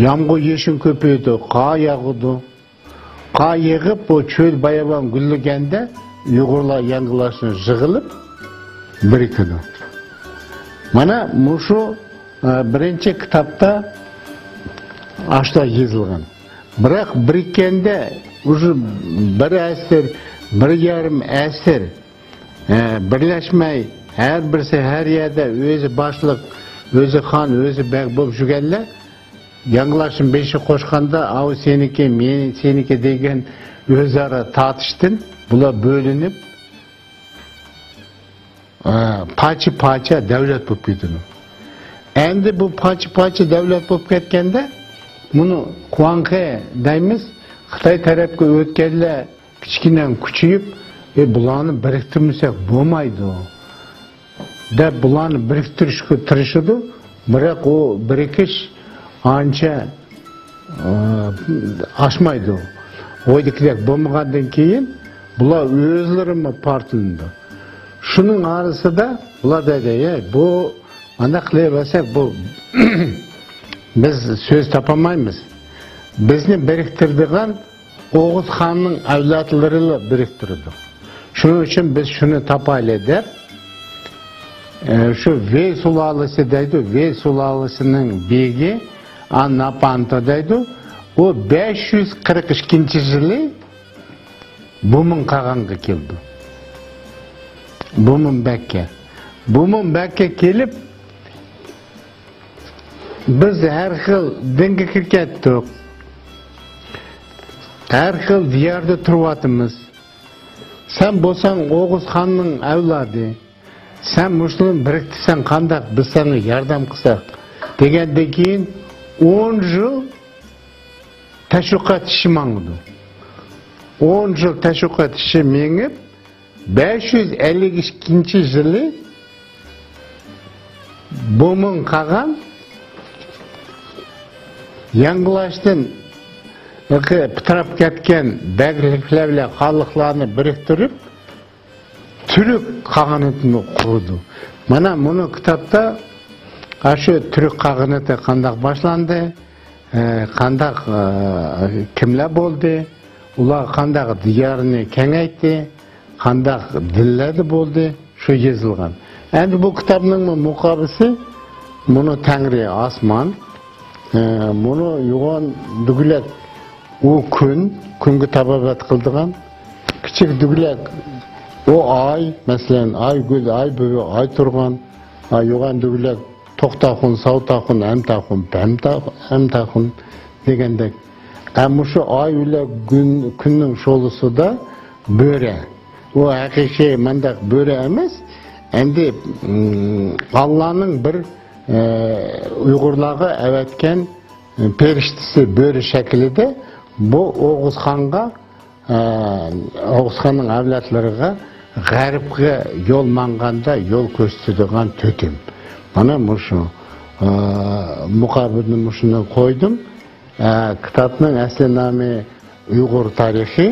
يامغۇر يېشىن كۆپىيىدۇ، قار ياغىدۇ. قار يېغىپ، بۇ چۆل باياۋان گۈللىگەندە، ئۇيغۇرلار ياڭگىلاشنى يىغىلىپ بىرىكىدۇ. مانا مۇشۇ، ئە، بىرىنچى كىتابتا ئاشۇنداق يېزىلغان. بىراق بىرىككەندە، ئۇشۇ بىر ئەسىر، بىر يېرىم ئەسىر، ئە، بىرلەشمەي، ھەر بىرسى ھەر يەردە ئۆزى باشلىق، ئۆزى خان، ئۆزى بەگ بولۇپ يۈرگەنلەر ياڭگىلاشنى بېشى قوشقاندا، ئاۋۇ سېنىكى، مېنى، سېنىكى دېگەن ئۆزئارا تارتىشتىن بۇلار بۆلۈنۈپ، ئە، پارچە-پارچە دەۋلەت بولۇپ كېتىدۇ. ئەمدى بۇ پارچە-پارچە دەۋلەت بولۇپ كەتكەندە، بۇنى خۇاڭخې دەيمىز، خىتاي تەرەپكە ئۆتكەنلەر كىچىككىنە كۈچىيىپ، «ئە، بۇلارنى بىرىكتۈرمىسەك بولمايدۇ» دەپ بۇلارنى بىرىكتۈرۈشكە تىرىشىدۇ. بىراق ئۇ بىرىكىش ئانچە، ئە، ئاشمايدۇ. ئويدىكىدەك بولمىغاندىن كېيىن بۇلار ئۆزلىرىمۇ پارتلىنىدۇ. شۇنىڭ ئارىسىدا بۇلار دەيدۇ، «ئەي، بۇ مانداق قىلىۋەرسەك، بۇ بىز سۆز تاپالمايمىز. بىزنى بىرىكتۈرىدىغان ئوغۇز خاننىڭ ئەۋلادلىرىلا بىرىكتۈرىدۇ. شۇنىڭ ئۈچۈن بىز شۇنى تاپايلى» دەپ، ئە، شۇ ۋېي سۇلالىسى دەيدۇ، ۋېي سۇلالىسىنىڭ بېگى ئاناپانتا دەيدۇ. ئۇ بەش يۈز قىرىق ئىككىنچى يىلى بۇمىڭ قاغانغا كېلىدۇ. بۇمىڭ بەگكە. بۇمىڭ بەگكە كېلىپ، بىز ھەر خىل دىنگە كىرىپ كەتتۇق. ھەر خىل دىياردا تۇرۇۋاتىمىز. سەن بولساڭ ئوغۇز خاننىڭ ئەۋلادى. سەن مۇشۇلارنى بىرىكتۈرسەڭ قانداق، بىز ساڭا ياردەم قىلساق، دېگەندىن كېيىن ئون يىل تەشۋىقات ئىشى ماڭىدۇ. ئون يىل تەشۋىقات ئىشى مېڭىپ، بەش يۈز ئەللىك ئىككىنچى يىلى بۇمىڭ قاغان ياڭگىلاشتىن پىتىراپ كەتكەن بەگلىكلەر بىلەن خانلىقلارنى بىرىكتۈرۈپ، تۈرك قاغانىتىنى قۇردى. مانا مۇنۇ كىتابتا ئاشۇ تۈرك قاغانىتى قانداق باشلاندى، ئە، قانداق، ئە، كىملەر بولدى، ئۇلار قانداق دىيارنى كېڭەيتتى، قانداق دىللەردە بولدى، شۇ يېزىلغان. ئەمدى بۇ كىتابنىڭ مۇقابىسى، مۇنۇ تەڭرى ئاسمان، ئە، مۇنۇ يوغان دۈگىلەك، ئۇ كۈن، كۈنگە تابابەت قىلىدىغان. كىچىك دۈگىلەك، ئۇ ئاي، مەسىلەن، ئاي گۈل، ئاي بۈگۈ، ئاي تۇرغان. ئا، يوغان دۈگىلەك، توختاخۇن، ساۋتاخۇن، ئەمتاخۇن، پەمتا-، ئەمتاخۇن دېگەندەك. ئە، مۇشۇ ئاي بىلەن گۈن، كۈننىڭ شولىسىدا بۆرە. ئۇ ھەقىقىي مانداق بۆرە ئەمەس. ئەمدى، ئىم، ئاللانىڭ بىر، ئە، ئۇيغۇرلارغا ئەۋەتكەن پېرىشتىسى بۆرە شەكلىدە بۇ ئوغۇزخانغا، ئە، ئوغۇزخاننىڭ ئەۋلادلىرىغا غەربكە يول ماڭغاندا يول كۆرسىتىدىغان تۆتۈم. مانا مۇشۇ، ئە، مۇقابىلىنى مۇشۇنداق قويدۇم. ئە، كىتابنىڭ ئەسلى نامى ئۇيغۇر تارىخى،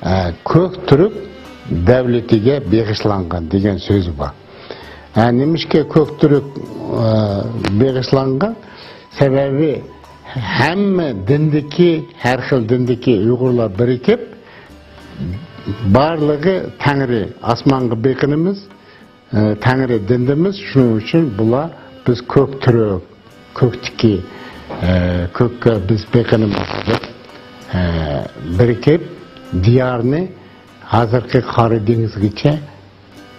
ئە، كۆك تۈرك دەۋلىتىگە بېغىشلانغان دېگەن سۆزى بار. ئە، نېمىشقا كۆك تۈرك، ئە، بېغىشلانغان؟ سەۋەبى ھەممە دىندىكى، ھەر خىل دىندىكى ئۇيغۇرلار بىرىكىپ، بارلىقى تەڭرى، ئاسمانغا بېقىنىمىز، ئە، تەڭرى دىندىمىز، شۇنىڭ ئۈچۈن بۇلار، بىز كۆك تۈرك، كۆكتىكى، ئە، كۆككە بىز بېقىنىمىز دەپ، ئە، بىرىكىپ، دىيارنى ھازىرقى قارا دېڭىزگىچە،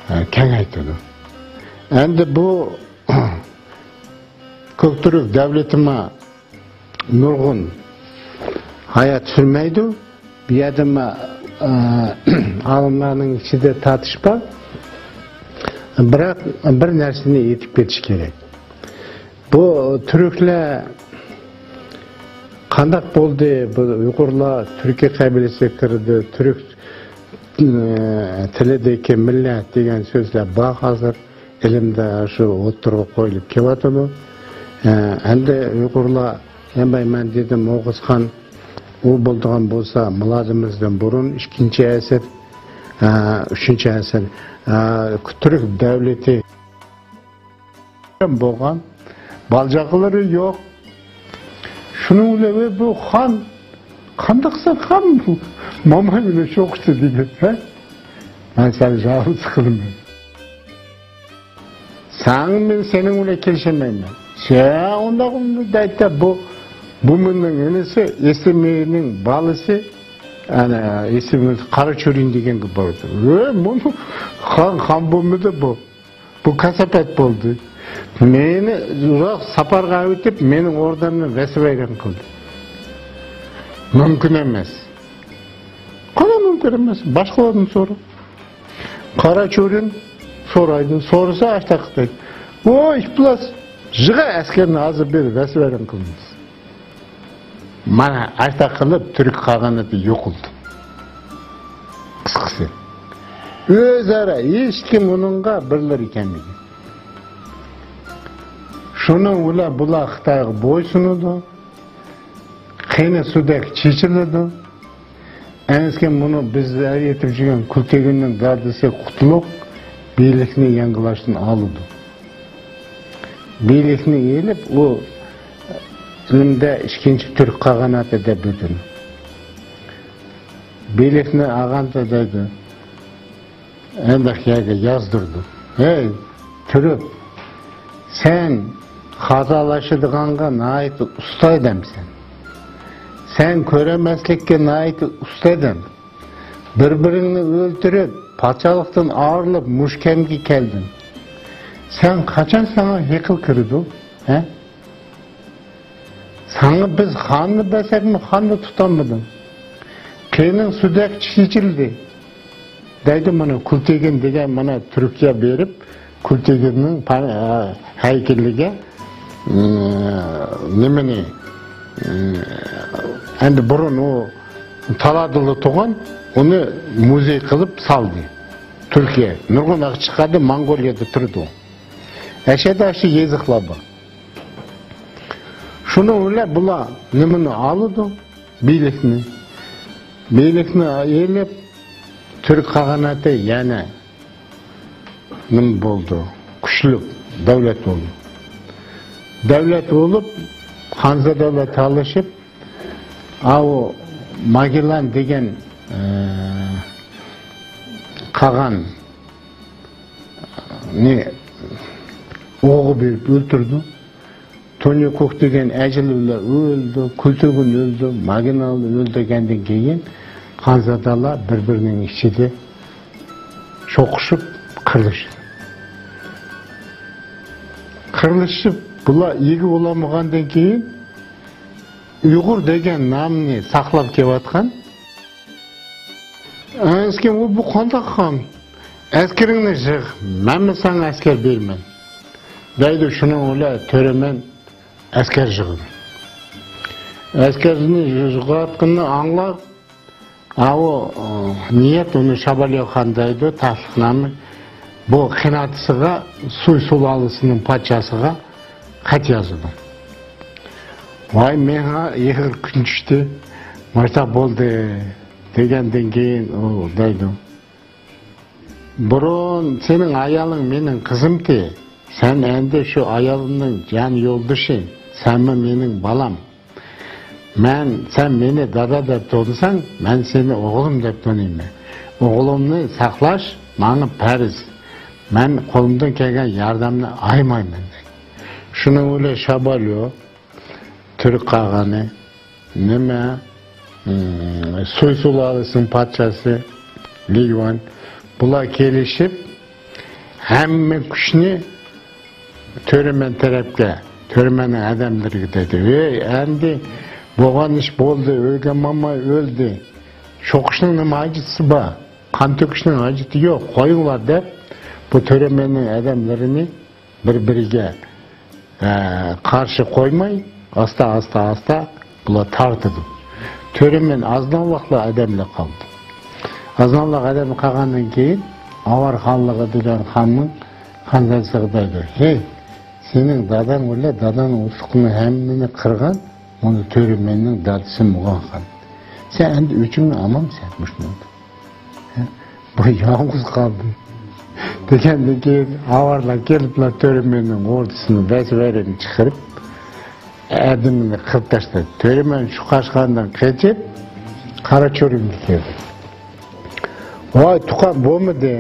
ئە، كېڭەيتىدۇ. ئەمدى بۇ كۆك تۈرك دەۋلىتىمۇ نۇرغۇن ھايات سۈرمەيدۇ. بۇ يەردىمۇ، ئە، ئالىملارنىڭ ئىچىدە تارتىش بار. بىراق بىر نەرسىنى ئېيتىپ كېتىش كېرەك. بۇ تۈركلەر قانداق بولدى؟ بۇ ئۇيغۇرلار تۈركىي قەبىلىسىگە كىردى، تۈرك، ئە، تىلىدىكى مىللەت دېگەن سۆزلەر بار ھازىر. ئىلىمدە شۇ ئوتتۇرىغا قويۇلۇپ كېلىۋاتىدۇ. ئە، ئەمدى ئۇيغۇرلار، يەنباي مەن دېدىم، ئوغۇزخان ئۇ بولىدىغان بولسا، مىلادىمىزدىن بۇرۇن ئىككىنچى ئەسىر، ئە، ئۈچىنچى ئەسىر، ئە، تۈرك دەۋلىتى بولغان، بالا-چاقىلىرى يوق. شۇنىڭ بىلەن بۇ خان، قانداق سەن خان بۇ؟ ماماي بىلەن شوخۇسى دېگەن، ھە؟ مەن سەن جاۋابسىز قىلىمەن. سەن، مەن سېنىڭ بىلەن كېلىشەلمەيمەن. سەن ئۇنداق دەيتتە، بۇ، بۇ مېنىڭ ئىنىسى، ئىسمىنىڭ بالىسى، ئەنە، ئىسمى قاراچۆرۈن دېگەنگە باردى. ۋە، بۇ خان، خان بولمىدى بۇ. بۇ كاساپەت بولدى. مېنى ئۇزاق ساپارغا ئەۋېتىپ، مېنىڭ ئوردامنى ۋەسۋەيران قىلدى. مۇمكىن ئەمەس. قانداق مۇمكىن ئەمەس؟ باشقىلاردىن سورا. قاراچۆرۈن سورايدۇ. سورىسا ئاشتاق دەيدۇ. ۋوي، ئىپلاس، يىغ ئەسكەرنى ھازىر بېرىپ ۋەسۋەيران قىلىمىز. مانا ئاشتاق قىلىپ تۈرك قاغانىتى يوقىلىدۇ. قىسقىسى، ئۆزئارا ھېچكىم ئۇنىڭغا بىرلىرى كەلمىگەن. شۇنىڭ بىلەن بۇلار خىتايغا بويسۇنىدۇ. قېنى سۇدەك چېچىلىدۇ. ئەنسىكەن بۇنى بىز ئېيتىپ يۈرگەن كۈلتېگىننىڭ دادىسى قۇتلۇق بىيلىكنى يەڭگىلاشتىن ئالىدۇ. بىيلىكنى ئېلىپ، ئۇ ئىلىمدە ئىككىنچى تۈرك قاغاناتى دەپ ئۆتىدۇ. بىيلىكنى ئالغاندا دەيدۇ، ئەنداق يەرگە يازدۇردۇم. ھەي، تۈرك، سەن خاتالىشىدىغانغا ناھايىتى ئۇستا ئادەمسەن. سەن كۆرەلمەسلىككە ناھايىتى ئۇستا ئادەم. بىر-بىرىڭنى ئۆلتۈرۈپ، پادىشاھلىقتىن ئايرىلىپ، مۇشۇ كەمگە كەلدىڭ. سەن قاچان ساڭا ھېقىل كىرىدۇ؟ ھە؟ ساڭا بىز خاننى بەرسەكمۇ، خاننى تۇتالمىدىڭ. قېنىڭ سۇدەك چېچىلدى. دەيدۇ، مانا كۈلتېگىن دېگەن، مانا تۈركىيە بېرىپ، كۈلتېگىننىڭ پا-، ئە، ھەيكىلىگە، ئىم، نېمىنى، ئىم، ئەمدى بۇرۇن ئۇ تالادا تۇغان، ئۇنى مۇزېي قىلىپ سالدى. تۈركىيە نۇرغۇن ئاقچا چىقاردى، موڭغۇلىيەدە تۇرىدۇ. ئەشەدە ئاشۇ يېزىقلار بار. شۇنىڭ بىلەن بۇلار نېمىنى ئالىدۇ؟ بىيلىكنى. بىيلىكنى ئېلىپ، تۈرك قاغاناتى يەنە نېمە بولدى؟ كۈچلۈك دۆلەت بولدى. دۆلەت بولۇپ، خانزادىلار تالىشىپ، ئاۋۇ ماگېللان دېگەن، ئە، قاغاننى ئوغا بېرىپ ئۆلتۈردى. تونيا كوك دېگەن ئەجىلى بىلەن ئۆلدى، كۈلتېگىن ئۆلدى، ماگېللان ئۆلدى دېگەندىن كېيىن، خانزادىلار بىر-بىرىنىڭ ئىچىدە چوقۇشۇپ، قىرىلىشىدۇ. قىرىلىشىپ، بۇلار ئىگە بولالمىغاندىن كېيىن، ئۇيغۇر دېگەن نامنى ساقلاپ كېلىۋاتقان، ئەنسىكەن، ئۇ، بۇ قانداق خان؟ ئەسكىرىڭنى يىغ، مەنمۇ ساڭا ئەسكەر بېرىمەن، دەيدۇ. شۇنىڭ بىلەن تۆرىمەن ئەسكەر يىغىدۇ. ئەسكەرنى يىغىۋاتقىنىنى ئاڭلاپ، ئاۋۇ، ئۇ، نىيەت ئۇنى شاباليو خان دەيدۇ، تەختلىك نامى. بۇ قېنى ئاتىسىغا، سۇي سۇلالىسىنىڭ پادىشاسىغا خەت يازىدۇ. ۋاي، ماڭا ئېغىر كۈن چۈشتى، مۇشۇنداق بولدى دېگەندىن كېيىن ئۇ دەيدۇ، بۇرۇن سېنىڭ ئايالىڭ مېنىڭ قىزىمتى، سەن ئەمدى شۇ ئايالىمنىڭ جان يولدىشى، سەنمۇ مېنىڭ بالام. مەن، سەن مېنى دادا دەپ تونۇساڭ، مەن سېنى ئوغلۇم دەپ تونۇيمەن. ئوغلۇمنى ساقلاش ماڭا پەرز. مەن قولۇمدىن كەلگەن ياردەمنى ئايىمايمەن، دەيدۇ. شۇنىڭ بىلەن شاباليو، تۈرك قاغانى، نېمە، ئىم، سۇي سۇلالىسىنىڭ پادىشاسى لى يۈەن، بۇلار كېلىشىپ، ھەممە كۈچنى تۆرىمەن تەرەپكە، تۆرىمەننىڭ ئادەملىرىگە دەيدۇ. ھەي، ئەمدى بولغان ئىش بولدى، ئۆگەن ماماي ئۆلدى. چوقۇشنىڭ نېمە ھاجىتى بار؟ قان تۆكۈشنىڭ ھاجىتى يوق، قويۇڭلار دەپ، بۇ تۆرىمەننىڭ ئادەملىرىنى بىر-بىرىگە، ئە، قارشى قويماي، ئاستا، ئاستا، ئاستا بۇلار تارتىدۇ. تۆرىمەن ئازناۋاقلا ئادەملەر قالدى. ئازناۋاق ئادەم قالغاندىن كېيىن، ئاۋار خانلىقى دېگەن خاننىڭ خانزادىسىغا دەيدۇ: «ھەي، سېنىڭ داداڭ بىلەن داداڭنىڭ ئۇتۇقىنى ھەممىنى قىرغان، مانا تۆرىمەننىڭ دادىسى بولغان خان. سەن ئەمدى ئۆچۈڭنى ئالمامسەن مۇشۇنىڭدا؟» بۇ يالغۇز قالدى. دېگەندىن كېيىن ئاۋارلار كېلىپلا تۆرىمەننىڭ ئوردىسىنى ۋەس-ۋەيران چىقىرىپ، ئادىمىنى قىرىپ تاشلىدى. تۆرىمەن شۇ قاچقاندىن قېچىپ، قاراچۆرۈنگە كىردى. «ۋاي تۇقان، بولمىدى.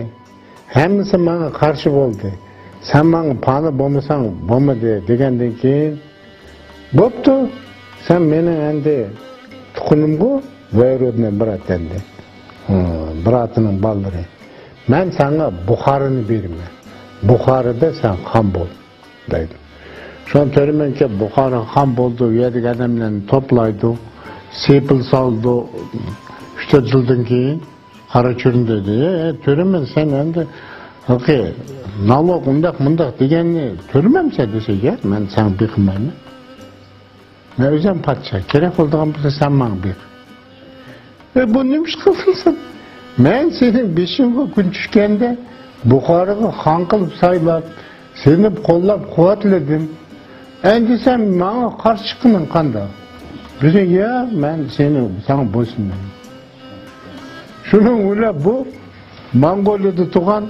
ھەممىسى ماڭا قارشى بولدى. سەن ماڭا پانا بولمىساڭ بولمىدى» دېگەندىن كېيىن، «بوپتۇ، سەن مېنىڭ ئەمدى تۇقىنىمغۇ، двоюродный брат ئەمدى. ھە، براتىنىڭ بالىلىرى. مەن ساڭا بۇخارىنى بېرىمەن. بۇخارىدا سەن خان بول» دەيدۇ. شۇڭا تۆرىمەن كېلىپ بۇخارىغا خان بولىدۇ، ئۇ يەردىكى ئادەملەرنى توپلايدۇ، سېپىل سالىدۇ. ئۈچ تۆت يىلدىن كېيىن قاراچۆرۈن دەيدۇ: «ئە، تۆرىمەن، سەن ئەمدى ھېلىقى نالوگ ئۇنداق مۇنداق دېگەننى تۆلىمەمسەن؟» دېسە: «ياق، مەن ساڭا بېقىنمايمەن. مەن ئۆزۈم پادىشاھ. كېرەك بولىدىغان بولسا سەن ماڭا بېقىن.» «ئە، بۇ نېمە ئىش قىلدىڭ سەن؟ مەن سېنىڭ بېشىڭغا كۈن چۈشكەندە بۇخارىغا خان قىلىپ سايلاپ، سېنى قوللاپ قۇۋۋەتلىدىم. ئەمدى سەن ماڭا قارشى چىققىنىڭ قانداق؟» دېسە: «ياق، مەن سېنى، ساڭا بويسۇنمايمەن.» شۇنىڭ بىلەن بۇ موڭغۇلىيەدە تۇغان،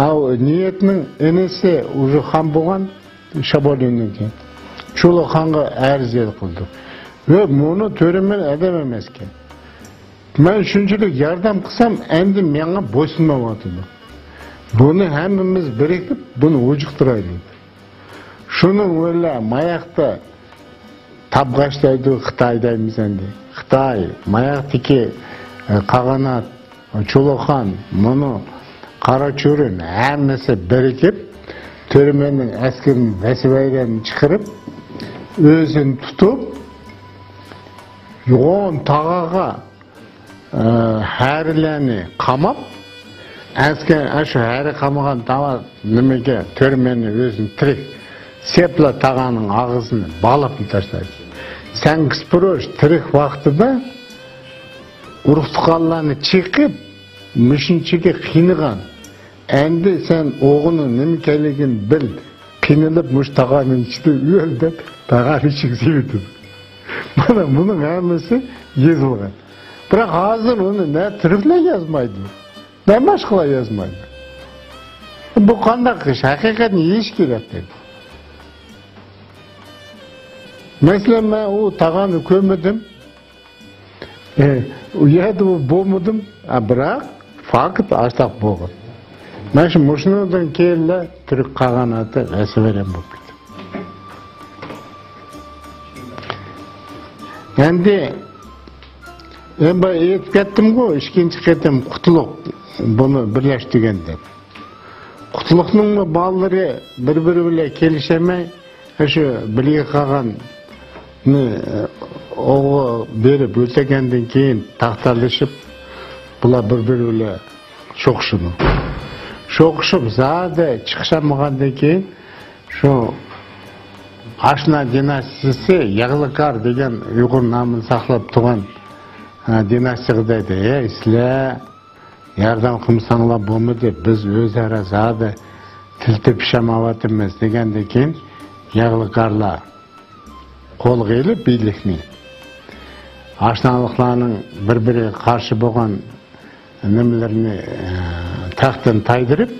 ئاۋۇ نىيەتنىڭ ئىنىسى ئۇزۇ خان بولغان، شابوليۇندىن كېيىن چۇلۇخانغا ئەرز قىلدى. ۋە مۇنۇ تۆرىمەن ئادەم ئەمەسكەن. مەن شۇنچىلىك ياردەم قىلسام، ئەمدى ماڭا بويسۇنمايۋاتىدۇ. بۇنى ھەممىمىز بىرىكىپ، بۇنى ھۇجۇقتۇرايلى. شۇنىڭ بىلەن ماياقتا تابغاچ دەيدۇ، خىتاي دەيمىز ئەمدى. خىتاي، ماياقتىكى، ئە، قاغانات، چۇلۇخان، مۇنۇ قاراچۆرۈن ھەممىسى بىرىكىپ، تۆرىمەننىڭ ئەسكىرىنى ۋەس-ۋەيران چىقىرىپ، ئۆزىنى تۇتۇپ، يوغان تاغاغا، ئە، ھەرىلەرنى قاماپ، ئەسكەر، ئاشۇ ھەرە قامىغان تاغا نېمىگە، تۆرىمەننى ئۆزىنى تىرىك سېپىلا تاغانىڭ ئاغزىنى باغلاپلا تاشلايدۇ. سەنكىسپۇرۇش تىرىك ۋاقتىدا ئۇرۇق-تۇغقانلارنى چېقىپ، مۇشۇنچىلىك قىينىغان. ئەمدى سەن ئوغلۇڭنىڭ نېمە ئىكەنلىكىنى بىل، قىينىلىپ مۇشۇ تاغانىڭ ئىچىدە ئۆل دەپ، تاغانىڭ ئىچىگە سېلىۋېتىدۇ. مانا بۇنىڭ ھەممىسى يېزىلغان. بىراق ھازىر ئۇنى نە تۈركلەر يازمايدۇ، نە باشقىلار يازمايدۇ. بۇ قانداق ئىش؟ ھەقىقەتنى يېزىش كېرەك دەيدۇ. مەسىلەن، مەن ئۇ تاغاننى كۆرمىدىم. ئە، ئۇ يەردە بولمىدىم. ئە، بىراق، فاكت ئاشتاق بولغان. مانا شۇ مۇشۇنىڭدىن كېيىنلا تۈرك قاغاناتى ۋەس-ۋەيران بولۇپ كېتىپتۇ. ئەمدى، ئەمدى ئېيتىپ كەتتىمغۇ، ئىككىنچى قېتىم قۇتلۇق بۇنى بىرلەشتۈرگەن دەپ. قۇتلۇقنىڭمۇ بالىلىرى بىر-بىرى بىلەن كېلىشەلمەي، شۇ بىلگە قالغاننى ئوغۇل بېرىپ ئۆتەگەندىن كېيىن تاختالىشىپ، بۇلار بىر-بىرى بىلەن چوقۇشىدۇ. چوقۇشۇپ، زادى چىقىشالمىغاندىن كېيىن، شۇ ئاشنا دىناستىيىسى ياغلىكار دېگەن ئۇيغۇر نامىنى ساقلاپ تۇرغان، ھە، دىناستىيىغا دەيدۇ: «ھەي، سىلەر ياردەم قىلمىساڭلار بولمىدى، بىز ئۆزئارا زادى تىل تېپىشالمايۋاتىمىز» دېگەندىن كېيىن، ياغلىكارلار قولغا ئېلىپ بىيلىكنى، ئاشنالىقلارنىڭ بىر-بىرىگە قارشى بولغان نېمىلىرىنى، ئە، تەختتىن تايدۇرۇپ،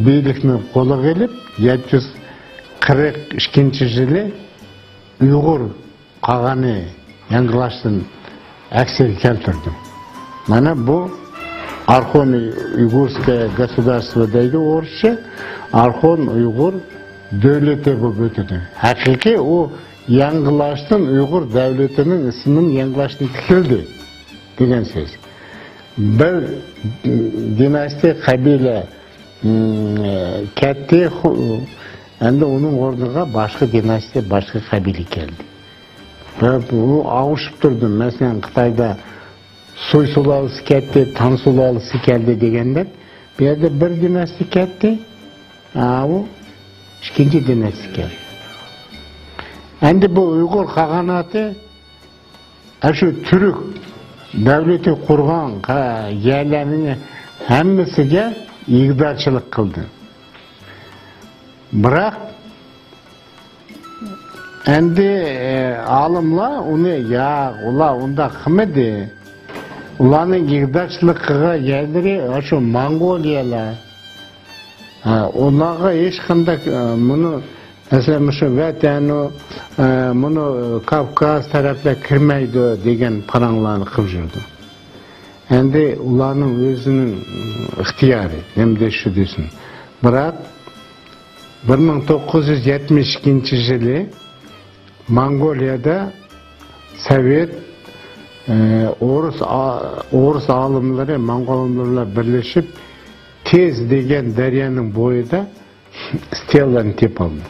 بىيلىكنى قولىغا ئېلىپ، يەتتە يۈز قىرىق ئىككىنچى يىلى ئۇيغۇر قاغانى ياڭگىلاشتىن ئەكسىگە كەلتۈردى. مانا بۇ ئارخون ئۇيغۇرسكايە گوسۇدارستۋو دەيدۇ ئورۇسچە، ئارخون ئۇيغۇر دۆلىتى بولۇپ ئۆتىدۇ. ھەقىقىي ئۇ ياڭگىلاشتىن ئۇيغۇر دۆلىتىنىڭ ئىسمىنى ياڭگىلاشتىن تىكىلدى دېگەن سۆز. بىر دىناستىيە قەبىلە، م، كەتتى، خو-، ئەمدى ئۇنىڭ ئورنىغا باشقا دىناستىيە، باشقا قەبىلە كەلدى. ۋە بۇ ئاۋۇشۇپ تۇردى. مەسىلەن، خىتايدا سۇي سۇلالىسى كەتتى، تاڭ سۇلالىسى كەلدى دېگەندەك، بۇ يەردە بىر دىناستىيە كەتتى، ئاۋۇ ئىككىنچى دىناستىيە كەلدى. ئەمدى بۇ ئۇيغۇر قاغاناتى ئاشۇ تۈرك دەۋلىتى قۇرغان قا-، يەرلەرنىڭ ھەممىسىگە ئىگىدارچىلىق قىلدى. بىراق، ئەمدى، ئە، ئالىملار ئۇنى، ياق، ئۇلار ئۇنداق قىلمىدى. ئۇلارنىڭ ئىگىدارچىلىق قىلغان يەرلىرى ئاشۇ موڭغۇلىيەلەر. ھە، ئۇلارغا ھېچقانداق، ئە، مۇنۇ، مەسىلەن، مۇشۇ ۋەتەنۇ، ئە، مۇنۇ، ئە، كاۋكاز تەرەپلەر كىرمەيدۇ دېگەن پاراڭلارنى قىلىپ يۈردى. ئەمدى ئۇلارنىڭ ئۆزىنىڭ ئىختىيارى، نېمە دېيىشى دېسۇن. بىراق، بىر مىڭ توققۇز يۈز يەتمىش ئىككىنچى يىلى موڭغۇلىيەدە سوۋېت، ئە، ئورۇس ئا-، ئورۇس ئالىملىرى، موڭغۇل ئالىملىرى بىلەن بىرلىشىپ، تېز دېگەن دەريانىڭ بويىدا ئىستېللانى تېپىلدى.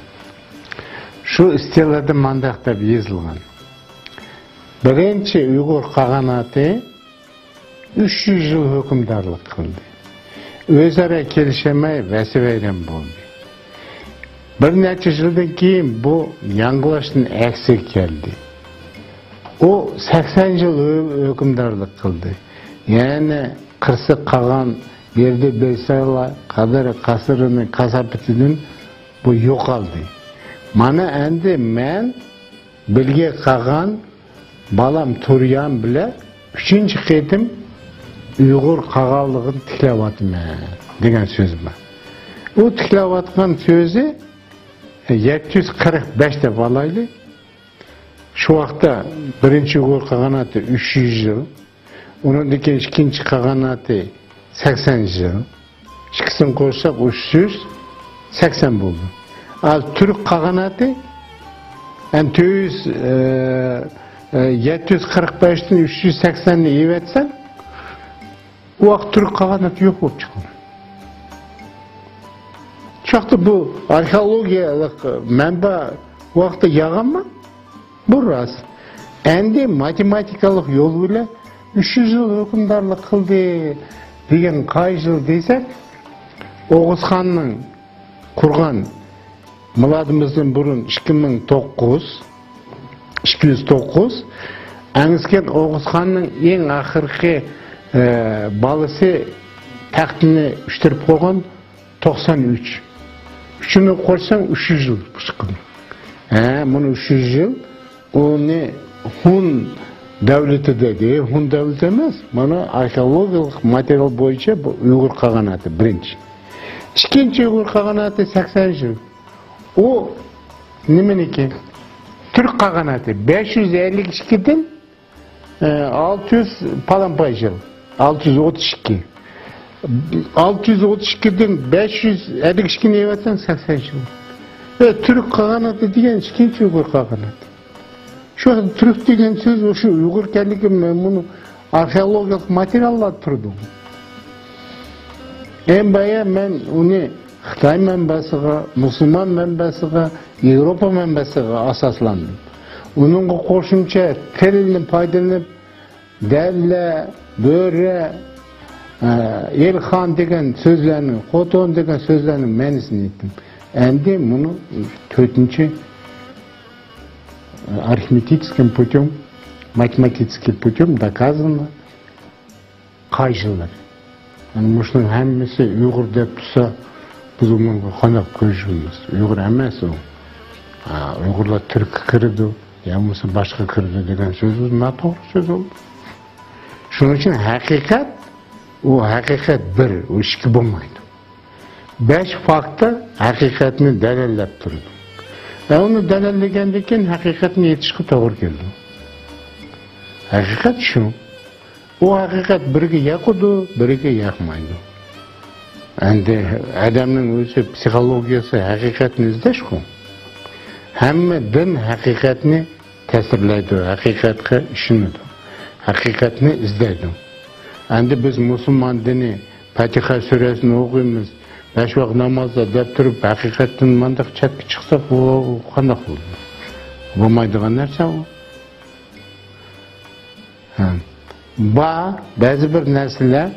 شۇ ئىستېللادا مانداق دەپ يېزىلغان: بىرىنچى ئۇيغۇر قاغاناتى ئۈچ يۈز يىل ھۆكۈمدارلىق قىلدى. ئۆزئارا كېلىشەلمەي ۋەسۋەيران بولدى. بىر نەچچە يىلدىن كېيىن بۇ ياڭگىلاشتىن ئەكسىگە كەلدى. ئۇ سەكسەن يىل ھۆ-، ھۆكۈمدارلىق قىلدى. يەنى قىرسىق قاغان بېرىدۇ بېسالا قادىر قەسرىنىڭ كاساپىتىدىن بۇ يوقالدى. مانا ئەمدى مەن بىلگە قالغان بالام تۇريان بىلەن ئۈچىنچى قېتىم ئۇيغۇر قاغانلىقىنى تىكلەۋاتىمەن دېگەن سۆز بار. ئۇ تىكلەۋاتقان سۆزى يەتتە يۈز قىرىق بەش دەپ ئالايلى. شۇ ۋاقىتتا بىرىنچى ئۇيغۇر قاغاناتى ئۈچ يۈز يىل، ئۇنىڭدىن كېيىن ئىككىنچى قاغاناتى سەكسەن يىل، ئىككىسىنى قوشساق ئۈچ يۈز سەكسەن بولدى. ئا، تۈرك قاغاناتى، يەنى تۆت يۈز، ئە، ئە، يەتتە يۈز قىرىق بەشتىن ئۈچ يۈز سەكسەننى ئېلىۋەتسەڭ، ئۇ ۋاقىت تۈرك قاغاناتى يوق بولۇپ چىققان. شۇ ۋاقىتتا بۇ ئارخېئولوگىيەلىك مەنبە ئۇ ۋاقىتتا يالغانمۇ؟ بۇ راست. ئەمدى ماتېماتىكىلىق يول بىلەن ئۈچ يۈز يىل ھۆكۈمدارلىق قىلدى دېگەن قايسى يىل دېسەك، ئوغۇزخاننىڭ قۇرغان، مىلادىمىزدىن بۇرۇن ئىككى مىڭ توققۇز، ئىككى يۈز توققۇز، ئەڭسىكەن ئوغۇزخاننىڭ ئەڭ ئاخىرقى، ئە، بالىسى تەختىنى ئۈشتۈرۈپ قويغان، توقسان ئۈچ. ئۈچىنى قوشساڭ، ئۈچ يۈز يىل چىقىدۇ. ھە، مۇنۇ ئۈچ يۈز يىل، ئۇنى ھۇن دەۋلىتى دېدى. ھۇن دەۋلىتى ئەمەس، مانا ئارخېئولوگىيەلىك ماتېرىيال بويىچە بۇ ئۇيغۇر قاغاناتى بىرىنچى. ئىككىنچى ئۇيغۇر قاغاناتى سەكسەن يىل. ئۇ نېمىنىكى؟ تۈرك قاغاناتى. بەش يۈز ئەللىك ئىككىدىن ئە، ئالتە يۈز پالان پاي يىل، ئالتە يۈز ئوتتۇز ئىككى. ئالتە يۈز ئوتتۇز ئىككىدىن بەش يۈز ئەللىك ئىككىنى ئېلىۋەتسەڭ، سەكسەن يىل. ئە، تۈرك قاغاناتى دېگەن ئىككىنچى ئۇيغۇر قاغاناتى. شۇ تۈرك دېگەن سۆز ئۇشۇ ئۇيغۇر ئىكەنلىكى، مەن بۇنى ئارخېئولوگىيەلىك ماتېرىياللار تۇرىدۇ. ئەمما بايا مەن ئۇنى خىتاي مەنبەسىغا، مۇسۇلمان مەنبەسىغا، ياۋروپا مەنبەسىغا ئاساسلاندىم. ئۇنىڭغا قوشۇمچە تىلنى پايدىلىنىپ، دەللە، بۆرە، ئە، ئېلخان دېگەن سۆزلەرنىڭ، خوتۇن دېگەن سۆزلەرنىڭ مەنىسىنى ئېيتتىم. ئەمدى مۇنۇ تۆتىنچى، ئە، арифметическим путём، математический путём доказано. قايسىلىرى؟ يەنى مۇشۇنىڭ ھەممىسى ئۇيغۇر دەپ تۇرسا، بىز ئۇنىڭغا قانداق كۆرۈشىمىز؟ ئۇيغۇر ئەمەس ئۇ. ھا، ئۇيغۇرلار تۈرككە كىرىدۇ، يا بولمىسا باشقا كىرىدۇ دېگەن سۆزىمىز ناتوغرا سۆز بولدى. شۇنىڭ ئۈچۈن ھەقىقەت، ئۇ ھەقىقەت بىر، ئۇ ئىككى بولمايدۇ. بەش فاكتى ھەقىقەتنى دەلىللەپ تۇرىدۇ. ۋە ئۇنى دەلىللىگەندىن كېيىن ھەقىقەتنى ئېيتىشقا توغرا كېلىدۇ. ھەقىقەت شۇ. ئۇ ھەقىقەت بىرىگە ياقىدۇ، بىرىگە ياقمايدۇ. ئەمدى ئادەمنىڭ ئۆزى پسىخولوگىيەسى ھەقىقەتنى ئىزدەشقۇ. ھەممە دىن ھەقىقەتنى تەسۋىرلەيدۇ، ھەقىقەتكە ئىشىنىدۇ، ھەقىقەتنى ئىزدەيدۇ. ئەمدى بىز مۇسۇلمان دىنى، پاتىھە سۈرەسىنى ئوقۇيمىز، بەش ۋاق نامازدا دەپ تۇرۇپ، ھەقىقەتتىن مانداق چەتكە چىقساق، ئۇ قانداق بولىدۇ؟ بولمايدىغان نەرسە ئۇ. ھە. بار، بەزى بىر نەرسىلەر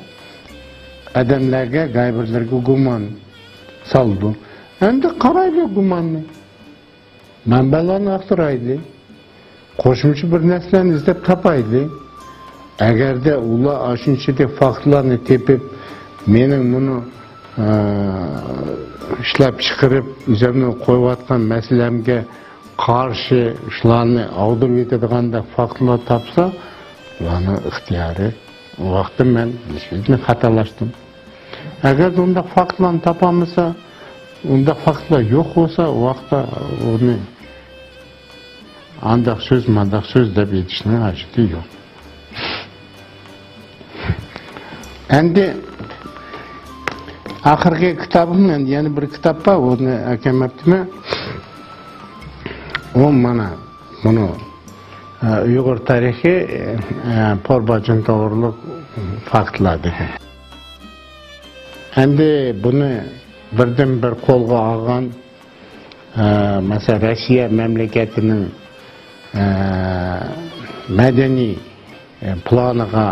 ئادەملەرگە، قەيبىرلەرگە گۇمان سالىدۇ. ئەمدى قارايلى گۇماننى. مەنبەلەرنى ئاختۇرايلى. قوشۇمچە بىر نەرسىلەرنى ئىزدەپ تاپايلى. ئەگەردە ئۇلار ئاشۇنچىلىك فاكتلارنى تېپىپ، مېنىڭ مۇنۇ، ئە، ئىشلەپ چىقىرىپ، ئۆزۈمنىڭ قويۇۋاتقان مەسىلەمگە قارشى شۇلارنى ئاغدۇرۇپ يېتىدىغاندەك فاكتلار تاپسا، ئۇلارنىڭ ئىختىيارى. ئۇ ۋاقىتتا مەن خاتالاشتىم. ئەگەر ئۇنداق فاكتلارنى تاپالمىسا، ئۇنداق فاكتلار يوق بولسا، ئۇ ۋاقىتتا ئۇنى ئانداق سۆز، مانداق سۆز دەپ ئېيتىشنىڭ ھاجىتى يوق. ئەمدى ئاخىرقى كىتابىم، ئەمدى يەنە بىر كىتاب بار، ئۇنى ئەكەلمەپتىمەن. ئۇ مانا، بۇنى، ئە، ئۇيغۇر تارىخى، ئە، پورباجىن توغرۇلۇق فاكتلار دېگەن. ئەمدى بۇنى بىردىن بىر قولغا ئالغان، ئە، مەسىلەن، رەشىيە مەملىكەتىنىڭ، ئە، مەدەنىي، ئە، پىلانىغا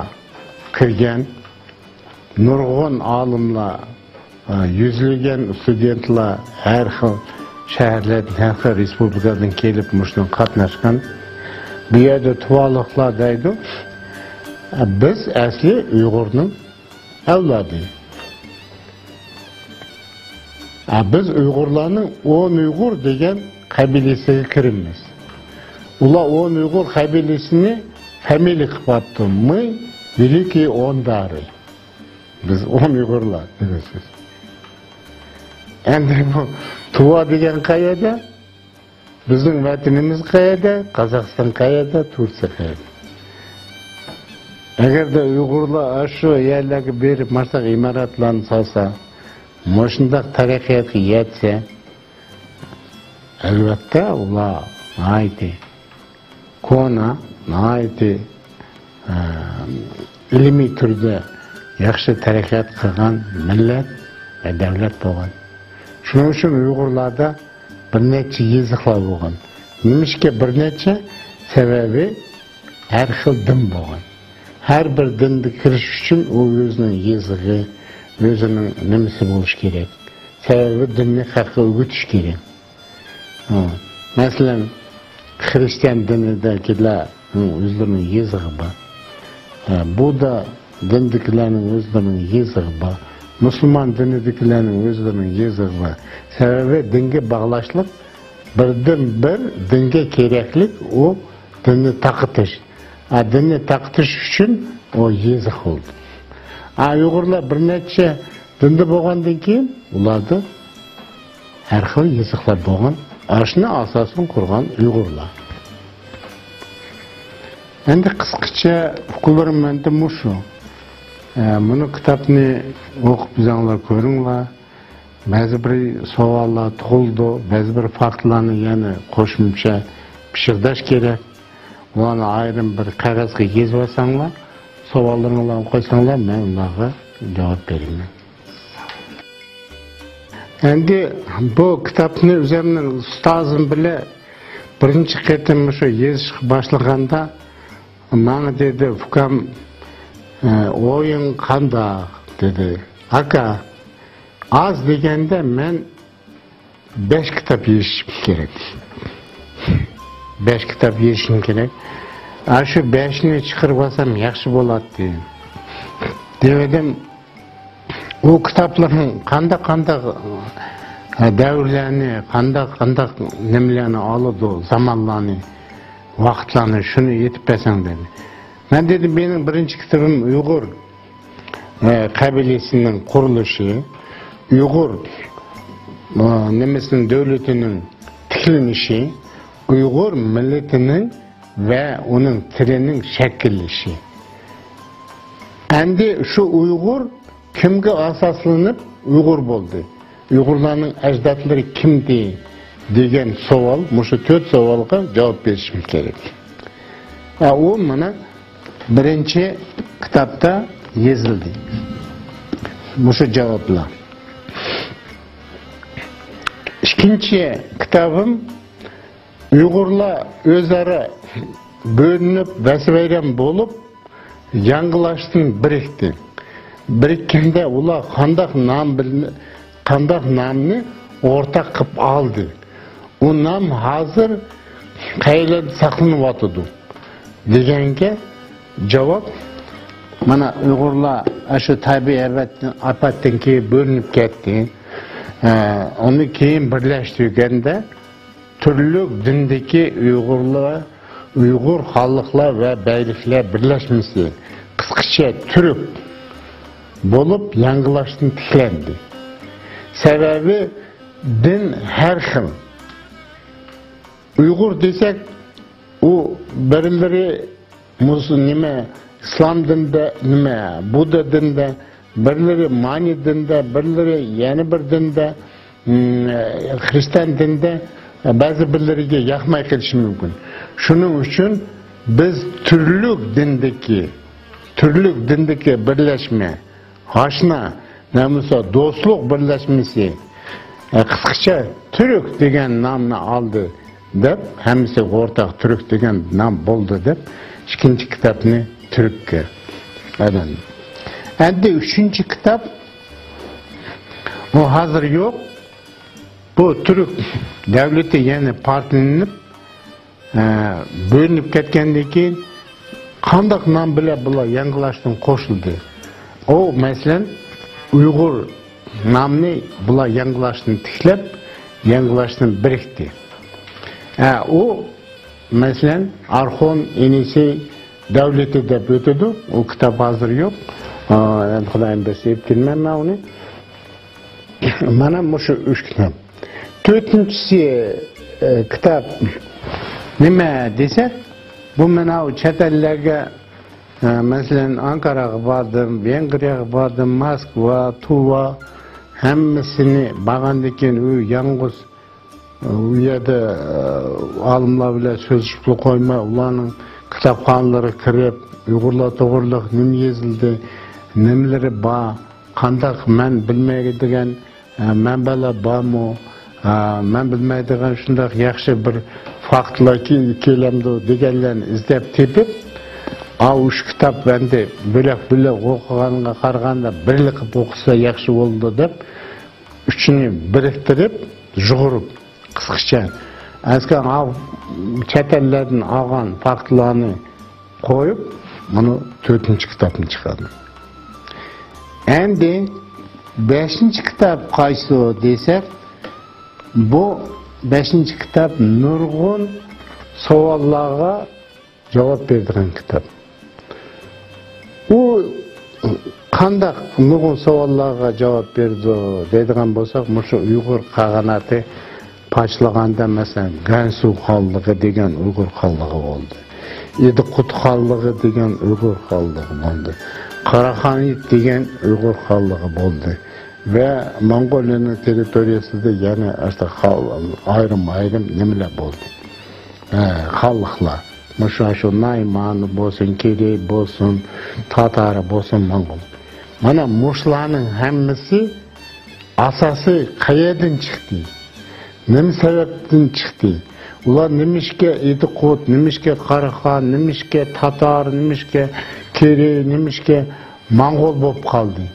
كىرگەن نۇرغۇن ئالىملار، ئە، يۈزلىگەن ئىستۇدېنتلار ھەر خىل شەھەرلەردىن، ھەر خىل رېسپۇبلىكادىن كېلىپ مۇشۇنىڭغا قاتناشقان. بۇ يەردە تۇۋالىقلار دەيدۇ. ئە، بىز ئەسلى ئۇيغۇرنىڭ ئەۋلادى. ئە، بىز ئۇيغۇرلارنىڭ ئون ئۇيغۇر دېگەن قەبىلىسىگە كىرىمىز. ئۇلار ئون ئۇيغۇر قەبىلىسىنى فامىلىيە قىلىپ قويۇپتۇ. Мы великие Ондар. بىز ئون ئۇيغۇرلار دېگەن سۆز. ئەمدى بۇ تۇۋا دېگەن قەيەردە؟ بىزنىڭ ۋەتىنىمىز قەيەردە؟ قازاقىستان قەيەردە؟ تۈركىيە قەيەردە؟ ئەگەردە ئۇيغۇرلار ئاشۇ يەرلەرگە بېرىپ، مۇشۇنداق ئىمارەتلەرنى سالسا، مۇشۇنداق تەرەققىياتقا يەتسە، ئەلۋەتتە، ئۇلار ناھايىتى كونا، ناھايىتى، ئە، ئىلمىي تۈردە ياخشى تەرەققىيات قىلغان مىللەت ۋە دەۋلەت بولغان. شۇنىڭ ئۈچۈن ئۇيغۇرلاردا بىر نەچچە يېزىقلار بولغان. نېمىشقا بىر نەچچە؟ سەۋەبى، ھەر خىل دىن بولغان. ھەر بىر دىنگە كىرىش ئۈچۈن ئۇ ئۆزىنىڭ يېزىقى، ئۆزىنىڭ نېمىسى بولۇشى كېرەك. سەۋەبى، دىننى خەلققە ئۆگىتىش كېرەك. ھە. مەسىلەن، خرىستىيان دىنىدىكىلەرنىڭ ئۆزلىرىنىڭ يېزىقى بار. ھە، بۇددا دىنىدىكىلەرنىڭ ئۆزلىرىنىڭ يېزىقى بار. مۇسۇلمان دىنىدىكىلەرنىڭ ئۆزلىرىنىڭ يېزىقى بار. سەۋەبى، دىنگە باغلاشلىق، بىردىن بىر دىنگە كېرەكلىك ئۇ دىننى تارقىتىش. ھە، دىننى تارقىتىش ئۈچۈن ئۇ يېزىق بولدى. ھە، ئۇيغۇرلار بىر نەچچە دىندا بولغاندىن كېيىن، ئۇلاردا ھەر خىل يېزىقلار بولغان. ئاشۇنى ئاساسەن قۇرغان ئۇيغۇرلار. ئەمدى قىسقىچە ئۇقۇلىرىم ئەمدى مۇشۇ. ئە، مۇنۇ كىتابنى ئوقۇپ ئۆزۈڭلار كۆرۈڭلار. بەزى بىر سوئاللار تۇغۇلىدۇ، بەزى بىر فاكتلارنى يەنە قوشۇمچە پىششىقلاش كېرەك. ئۇلارنى ئايرىم بىر قەغەزگە يېزىۋالساڭلار، سوئاللىرىڭلارنى قويساڭلار، مەن ئۇلارغا جاۋاب بېرىمەن. ئەمدى بۇ كىتابنى ئۆزۈمنىڭ ئۇستازىم بىلەن بىرىنچى قېتىم مۇشۇ يېزىشقا باشلىغاندا، ماڭا دېدى، ئۇكام، ئە، ئويۇڭ قانداق؟ دېدى. ئاكا، ئاز دېگەندە مەن بەش كىتاب يېزىشىم كېرەك. بەش كىتاب يېزىشىم كېرەك. ئاشۇ بەشنى چىقىرىپ ئالسام ياخشى بولاتتى، دېۋىدىم. ئۇ كىتابلىرىڭ قانداق، قانداق، ئە، دەۋرلەرنى، قانداق، قانداق نېمىلەرنى ئالىدۇ، زامانلارنى، ۋاقىتلارنى، شۇنى ئېيتىپ بەرسەڭ، دېدى. مەن دېدىم، مېنىڭ بىرىنچى كىتابىم ئۇيغۇر، ئە، قەبىلىسىنىڭ قۇرۇلۇشى، ئۇيغۇر، ئە، نېمىسىنىڭ، دۆلىتىنىڭ تىكلىنىشى، ئۇيغۇر مىللىتىنىڭ ۋە ئۇنىڭ تىلىنىڭ شەكىللىشى. ئەمدى شۇ ئۇيغۇر كىمگە ئاساسلىنىپ ئۇيغۇر بولدى؟ ئۇيغۇرلارنىڭ ئەجدادلىرى كىمدى؟ دېگەن سوئال، مۇشۇ تۆت سوئالغا جاۋاب بېرىشىمىز كېرەك. ھە، ئۇ مانا بىرىنچى كىتابتا يېزىلدى. مۇشۇ جاۋابلار. ئىككىنچى كىتابىم ئۇيغۇرلار ئۆزئارا بۆلۈنۈپ، بەسىۋەيران بولۇپ، ياڭگىلاشتىن بىرىكتى. بىرىككەندە ئۇلار قانداق نام بىلمە-، قانداق نامنى ئورتاق قىلىپ ئالدى؟ ئۇ نام ھازىر قەيەرلەردە ساقلىنىۋاتىدۇ؟ دېگەنگە جاۋاب، مانا، ئۇيغۇرلار ئاشۇ تەبىئىي ئاپەتتىن، ئاپەتتىن كېيىن بۆلۈنۈپ كەتتى. ئە، ئۇنى كېيىن بىرلەشتۈرگەندە، تۈرلۈك دىندىكى ئۇيغۇرلار، ئۇيغۇر خانلىقلار ۋە بەگلىكلەر بىرلەشمىسى، قىسقىچە تۈرك بولۇپ، ياڭگىلاشتىن تىكلەندى. سەۋەبى، دىن ھەر خىل. ئۇيغۇر دېسەك، ئۇ بىرلىرى مۇس-، نېمە، ئىسلام دىنىدا، نېمە، بۇددا دىنىدا، بىرلىرى مانى دىنىدا، بىرلىرى يەنە بىر دىنىدا، م، خرىستىيان دىنىدا، بەزى بىرلىرىگە ياقماي قېلىشى مۇمكىن. شۇنىڭ ئۈچۈن بىز تۈرلۈك دىندىكى، تۈرلۈك دىندىكى بىرلەشمە، ئاشنا، نېمىسا، دوستلۇق بىرلەشمىسى، ئە، قىسقىچە تۈرك دېگەن نامنى ئالدى دەپ، ھەممىسى ئورتاق تۈرك دېگەن نام بولدى دەپ، ئىككىنچى كىتابنى تۈرككە ئايلاندى. ئەمدى ئۈچىنچى كىتاب، ئۇ ھازىر يوق. بۇ تۈرك دەۋلىتى يەنە پارتلىنىپ، ئە، بۆلۈنۈپ كەتكەندىن كېيىن قانداق نام بىلەن بۇلار ياڭگىلاشتىن قوشۇلدى؟ ئۇ، مەسىلەن، ئۇيغۇر نامنى بۇلار ياڭگىلاشتىن تىكلەپ، ياڭگىلاشتىن بىرىكتى. ئە، ئۇ، مەسىلەن، ئارخون ئىنىسى دەۋلىتى دەپ ئۆتىدۇ. ئۇ كىتاب ھازىر يوق. ئا، ئەمدى خۇدايىم بەرسە ئېلىپ كېلىمەن مەن ئۇنى. مانا مۇشۇ ئۈچ كىتاب. تۆتىنچىسى، ئە، كىتاب نېمە دېسەك، بۇ مانا چەت ئەللەرگە، ئە، مەسىلەن، ئانكاراغا باردىم، ۋېنگرىيەگە باردىم، ماسكۋا، تۇۋا، ھەممىسىنى بارغاندىن كېيىن ئۇ يالغۇز، ئە، ئۇ يەردە، ئە، ئالىملار بىلەن سۆزلىشىپلا قويماي، ئۇلارنىڭ كىتابخانىلىرىغا كىرىپ، ئۇيغۇرلار توغرىلىق نېمە يېزىلدى، نېمىلىرى بار، قانداق، مەن بىلمەيدىغان، ئە، مەنبەلەر بارمۇ؟ ئە، مەن بىلمەيدىغان شۇنداق ياخشى بىر فاكتلار كېلەمدۇ دېگەنلەرنى ئىزدەپ تېپىپ، ئاۋۇ ئۈچ كىتاب ئەمدى بۆلەك-بۆلەك ئوقۇغانغا قارىغاندا بىرلىكىپ ئوقۇسا ياخشى بولىدۇ دەپ، ئۈچىنى بىرىكتۈرۈپ، يۇغۇرۇپ، قىسقىچە، ئەسكەن ئاۋۇ چەت ئەللەردىن ئالغان فاكتلارنى قويۇپ، مانا تۆتىنچى كىتابنى چىقاردىم. ئەمدى بەشىنچى كىتاب قايسى دېسەك، بۇ بەشىنچى كىتاب نۇرغۇن سوئاللارغا جاۋاب بېرىدىغان كىتاب. ئۇ قانداق نۇرغۇن سوئاللارغا جاۋاب بېرىدۇ دەيدىغان بولساق، مۇشۇ ئۇيغۇر قاغاناتى پاچلىغاندا، مەسىلەن، گەنسۇ خانلىقى دېگەن ئۇيغۇر خانلىقى بولدى. ئىدىقۇت خانلىقى دېگەن ئۇيغۇر خانلىقى بولدى. قاراخانىيىت دېگەن ئۇيغۇر خانلىقى بولدى. ۋە موڭغۇلىيەنىڭ تېررىتورىيەسىدە يەنە ئاشۇنداق خان-، ئايرىم-ئايرىم نېمىلەر بولدى. ھە، خانلىقلار. مۇشۇ، شۇ نايمان بولسۇن، كېرەي بولسۇن، تاتار بولسۇن، موڭغۇل. مانا مۇشۇلارنىڭ ھەممىسى ئاساسى قەيەردىن چىقتى؟ نېمە سەۋەبتىن چىقتى؟ ئۇلار نېمىشقا ئىدىقۇت، نېمىشقا قاراخان، نېمىشقا تاتار، نېمىشقا كېرەي، نېمىشقا موڭغۇل بولۇپ قالدى؟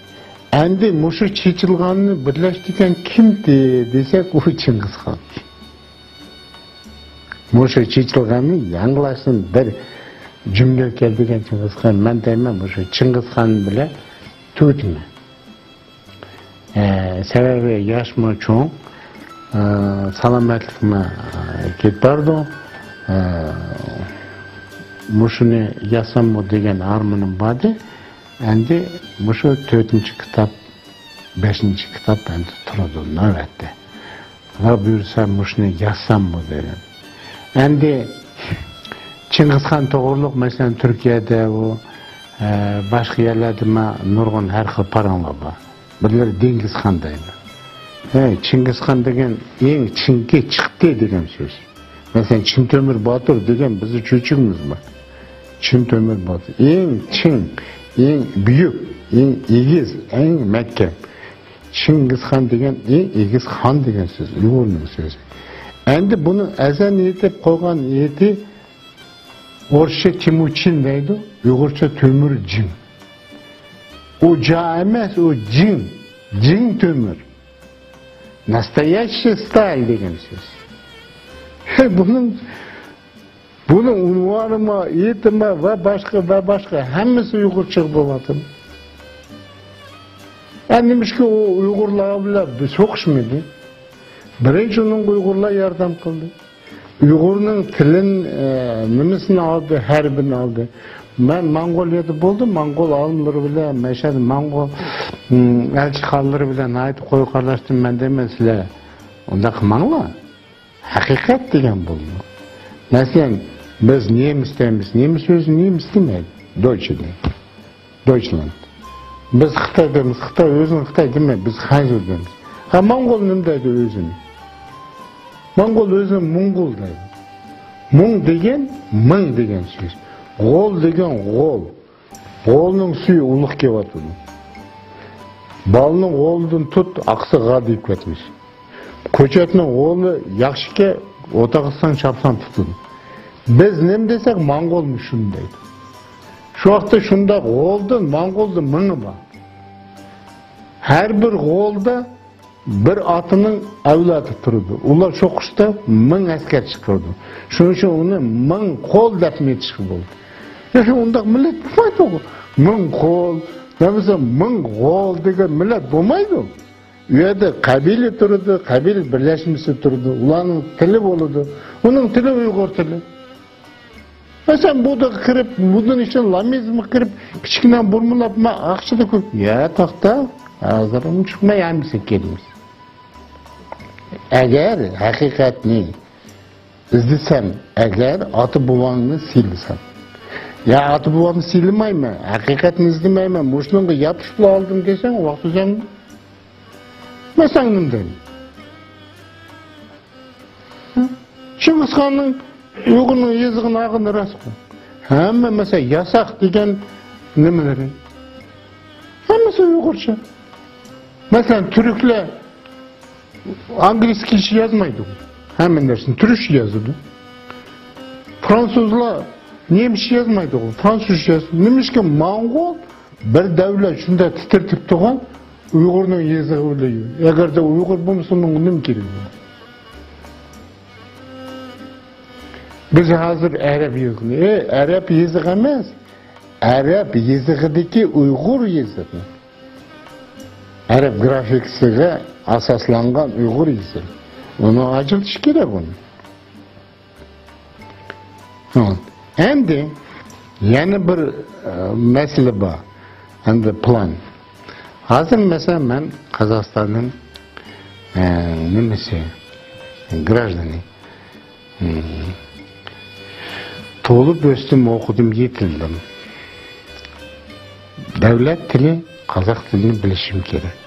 ئەمدى مۇشۇ چېچىلغاننى بىرلەشتۈرگەن كىمدى دېسەك، ئۇ چىڭگىزخان. مۇشۇ چېچىلغاننى ياڭلاشتىن بىر جۈملە كەلتۈرگەن چىڭگىزخان. مەن دەيمەن، مۇشۇ چىڭگىزخان بىلەن تۈگىتىمەن. ئە، سەۋەبى ياشمۇ چوڭ، ئە، سالامەتلىكمۇ، ئە، كېتىپ بارىدۇ. ئە، مۇشۇنى يازساممۇ دېگەن ئارمىنىم بار ئىدى. ئەمدى مۇشۇ تۆتىنچى كىتاب، بەشىنچى كىتاب ئەمدى تۇرىدۇ نۆۋەتتە. خۇدا بۇيرۇسا مۇشۇنى يازساممۇ دېدىم. ئەمدى چىڭگىزخان توغرۇلۇق، مەسىلەن، تۈركىيەدە ئۇ، ئە، باشقا يەرلەردىمۇ نۇرغۇن ھەر خىل پاراڭلار بار. بىرلىرى دېڭىزخان دەيدۇ. ھە، چىڭگىزخان دېگەن ئەڭ چىڭكى چىقتى دېگەن سۆز. مەسىلەن، چىن تۆمۈر باتۇر دېگەن بىزنىڭ چۆچىكىمىز بار. چىن تۆمۈر باتۇر. ئەڭ چىڭ، ئەڭ بۈيۈك، ئەڭ ئېگىز، ئەڭ مەھكەم. چىڭگىزخان دېگەن ئەڭ ئېگىز خان دېگەن سۆز، ئۇيغۇرنىڭ سۆزى. ئەمدى بۇنىڭ ئەزەل ئېيتىپ قويغان ئېيتى ئورۇسچە تىمۇچىن دەيدۇ، ئۇيغۇرچە تۆمۈر جىڭ. ئۇ جا ئەمەس، ئۇ جىڭ. جىڭ تۆمۈر. ناستاياشچىي ستايل دېگەن سۆز. بۇنىڭ، بۇنىڭ ئۇنۋانىمۇ، ئېتىمۇ ۋە باشقا، ۋە باشقا ھەممىسى ئۇيغۇرچە بولۇۋاتىدۇ. ئە، نېمىشقا ئۇ ئۇيغۇرلار بىلەن سوقۇشمىدى؟ بىرىنچى، ئۇنىڭغا ئۇيغۇرلار ياردەم قىلدى. ئۇيغۇرنىڭ تىلىن، ئە، نېمىسىنى ئالدى، ھەربىنى ئالدى. مەن موڭغۇلىيەدە بولدۇم، موڭغۇل ئالىملىرى بىلەن، مەشەدە موڭغۇل، ئىم، ئەلچىخانىلىرى بىلەن ناھايىتى قويۇق ئارىلاشتىم مەن دەيمەن، سىلەر ئۇنداق قىلماڭلار. ھەقىقەت دېگەن بولىدۇ. مەسىلەن، بىز نېمىس دەيمىز، نېمىس ئۆزى نېمىس دېمەيدۇ، دويچە دەيدۇ. دويچلاند. بىز خىتاي دەيمىز، خىتاي ئۆزىنى خىتاي دېمەيدۇ، بىز خەنزۇ دەيمىز. ھە، موڭغۇل نېمە دەيدۇ ئۆزىنى؟ موڭغۇل ئۆزىنى موڭغۇل دەيدۇ. مۇڭ دېگەن، مىڭ دېگەن سۆز. غول دېگەن غول. غولنىڭ سۈيى ئۇلۇغ كېلىۋاتىدۇ. بالىنىڭ غولىدىن تۇت، ئاقسىغا دېيىپ كەتمىسۇن. كۆچەتنىڭ غولى ياخشىكەن، ئوتاغا ساڭ چاپسان تۇتىدۇ. بىز نېمە دېسەك، موڭغۇلمۇ شۇنى دەيدۇ. شۇ ۋاقىتتا شۇنداق غولدىن، موڭغۇلدىن مىڭى بار. ھەر بىر غولدا بىر ئاتىنىڭ ئەۋلادى تۇرىدۇ. ئۇلار سوقۇشتا مىڭ ئەسكەر چىقىرىدۇ. شۇنىڭ ئۈچۈن ئۇنى مىڭ قول دەپمۇ ئېيتىشقا بولىدۇ. ياكى ئۇنداق مىللەت بولمايدۇ. مىڭ قول، يا بولمىسا مىڭ غول دېگەن مىللەت بولمايدۇ. ئۇ يەردە قەبىلە تۇرىدۇ، قەبىلە بىرلەشمىسى تۇرىدۇ، ئۇلارنىڭ تىلى بولىدۇ. ئۇنىڭ تىلى ئۇيغۇر تىلى. مەسىلەن، بۇدىغا كىرىپ، بۇدىنىڭ ئىچىدە لامىزمغا كىرىپ، كىچىككىنە بۇرمىلاپ، مەن ئاقچىدا كۆپ. يا، توختا، ھازىر ئۇنى چۈشۈرمەي ھەممىسىگە كېلىمىز. ئەگەر ھەقىقەتنى ئىزدىسەم، ئەگەر ئاتا بوۋاڭنى سىيلىسام. يا، ئاتا بوۋامنى سىيلىمايمەن، ھەقىقەتنى ئىزدىمەيمەن، مۇشۇنىڭغا ياپىشىپلا ئالدىم دېسەڭ، ۋاقتى سەن، مەن ساڭا نېمە دەيمەن؟ چىڭگىزخاننىڭ ئۇيغۇرنىڭ يېزىقىنى ئالغىنى راستقۇ. ھەممە، مەسىلەن، ياساق دېگەن نېمىلىرى، ھەممىسى ئۇيغۇرچە. مەسىلەن، تۈركلەر ئانگلىسكىيچە يازمايدۇ. ھەممە نەرسىنى تۈركچە يازىدۇ. فرانسۇزلار نېمىسچە يازمايدۇ، فرانسۇزچە يازىدۇ. نېمىشقا موڭغۇل بىر دەۋلەت شۇنداق تىترىتىپ تۇرغان ئۇيغۇرنىڭ يېزىقى بىلەن. ئەگەردە ئۇيغۇر بولمىسا، ئۇنىڭ نېمە كېرىكى بار؟ بىز ھازىر ئەرەب يېزىقىنى، ئەي، ئەرەب يېزىقى ئەمەس، ئەرەب يېزىقىدىكى ئۇيغۇر يېزىقى. ئەرەب گرافىكىسىغا ئاساسلانغان ئۇيغۇر يېزىقى. ئۇنى ئاجرىتىش كېرەك ئۇنى. ھە. ئەمدى يەنە بىر، ئە، مەسىلە بار. ئەمدى پىلان. ھازىر مەسىلەن، مەن قازاقىستاننىڭ، ئە، نېمىسى، گراژدانى. ھىم. تۇغۇلۇپ ئۆستۈم، ئوقۇدۇم، يېتىلدىم. دۆلەت تىلى قازاق تىلىنى بىلىشىم كېرەك.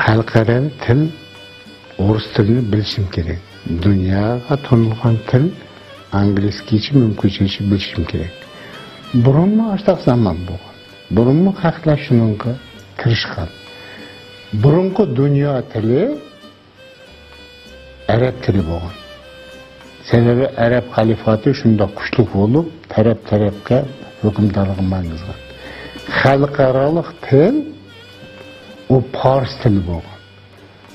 خەلقئارا تىل ئورۇس تىلىنى بىلىشىم كېرەك. دۇنياغا تونۇلغان تىل ئانگلىسكىيچە، مۇمكىنچە بىلىشىم كېرەك. بۇرۇنمۇ ئاشتاق زامان بولغان. بۇرۇنمۇ خەقلەر شۇنىڭغا تىرىشقان. بۇرۇنقى دۇنيا تىلى ئەرەب تىلى بولغان. سەۋەبى، ئەرەب خەلىپاتى شۇنداق كۈچلۈك بولۇپ، تەرەپ-تەرەپكە ھۆكۈمدارلىقىنى ماڭغۇزغان. خەلقئارالىق تىل ئۇ پارس تىلى بولغان.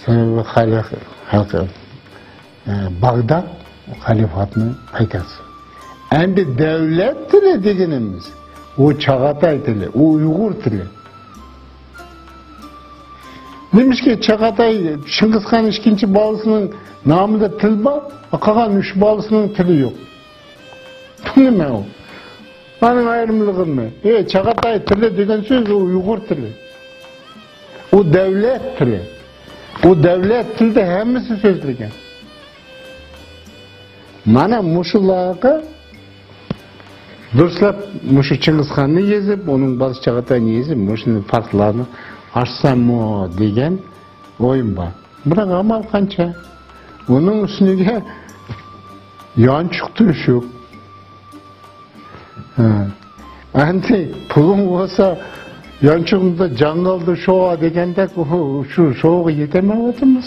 سەۋەبى، خەلق، خەلق، ئە، باغداد خەلىپاتنىڭ پايتەختى. ئەمدى دۆلەت تىلى دېگىنىمىز، ئۇ چاغاتاي تىلى، ئۇ ئۇيغۇر تىلى. نېمىشقا چاغاتاي، چىڭگىزخان ئىككىنچى بالىسىنىڭ نامىدا تىل بار، قالغان ئۈچ بالىسىنىڭ تىلى يوق؟ بۇ نېمە ئۇ؟ ئۇنىڭ ئايرىملىقى نېمە؟ ئى، چاغاتاي تىلى دېگەن سۆز ئۇ ئۇيغۇر تىلى. ئۇ دۆلەت تىلى. ئۇ دۆلەت تىلىدە ھەممىسى سۆزلىگەن. مانا مۇشۇلارغا دۇرۇسلاپ مۇشۇ چىڭگىزخاننى يېزىپ، ئۇنىڭ بالىسى چاغاتاينى يېزىپ، مۇشۇنى پارتلارنى ئاچساممۇ دېگەن ئويۇم بار. بىراق ئامال قانچە؟ ئۇنىڭ ئۈستىگە يانچۇق تۆشۈك. ھە. ئەمدى پۇلۇڭ بولسا، يانچۇقۇڭدا جاڭگالدا شوۋا دېگەندەك، ئۇ، شۇ شوۋىغا يېتەلمەيۋاتىمىز.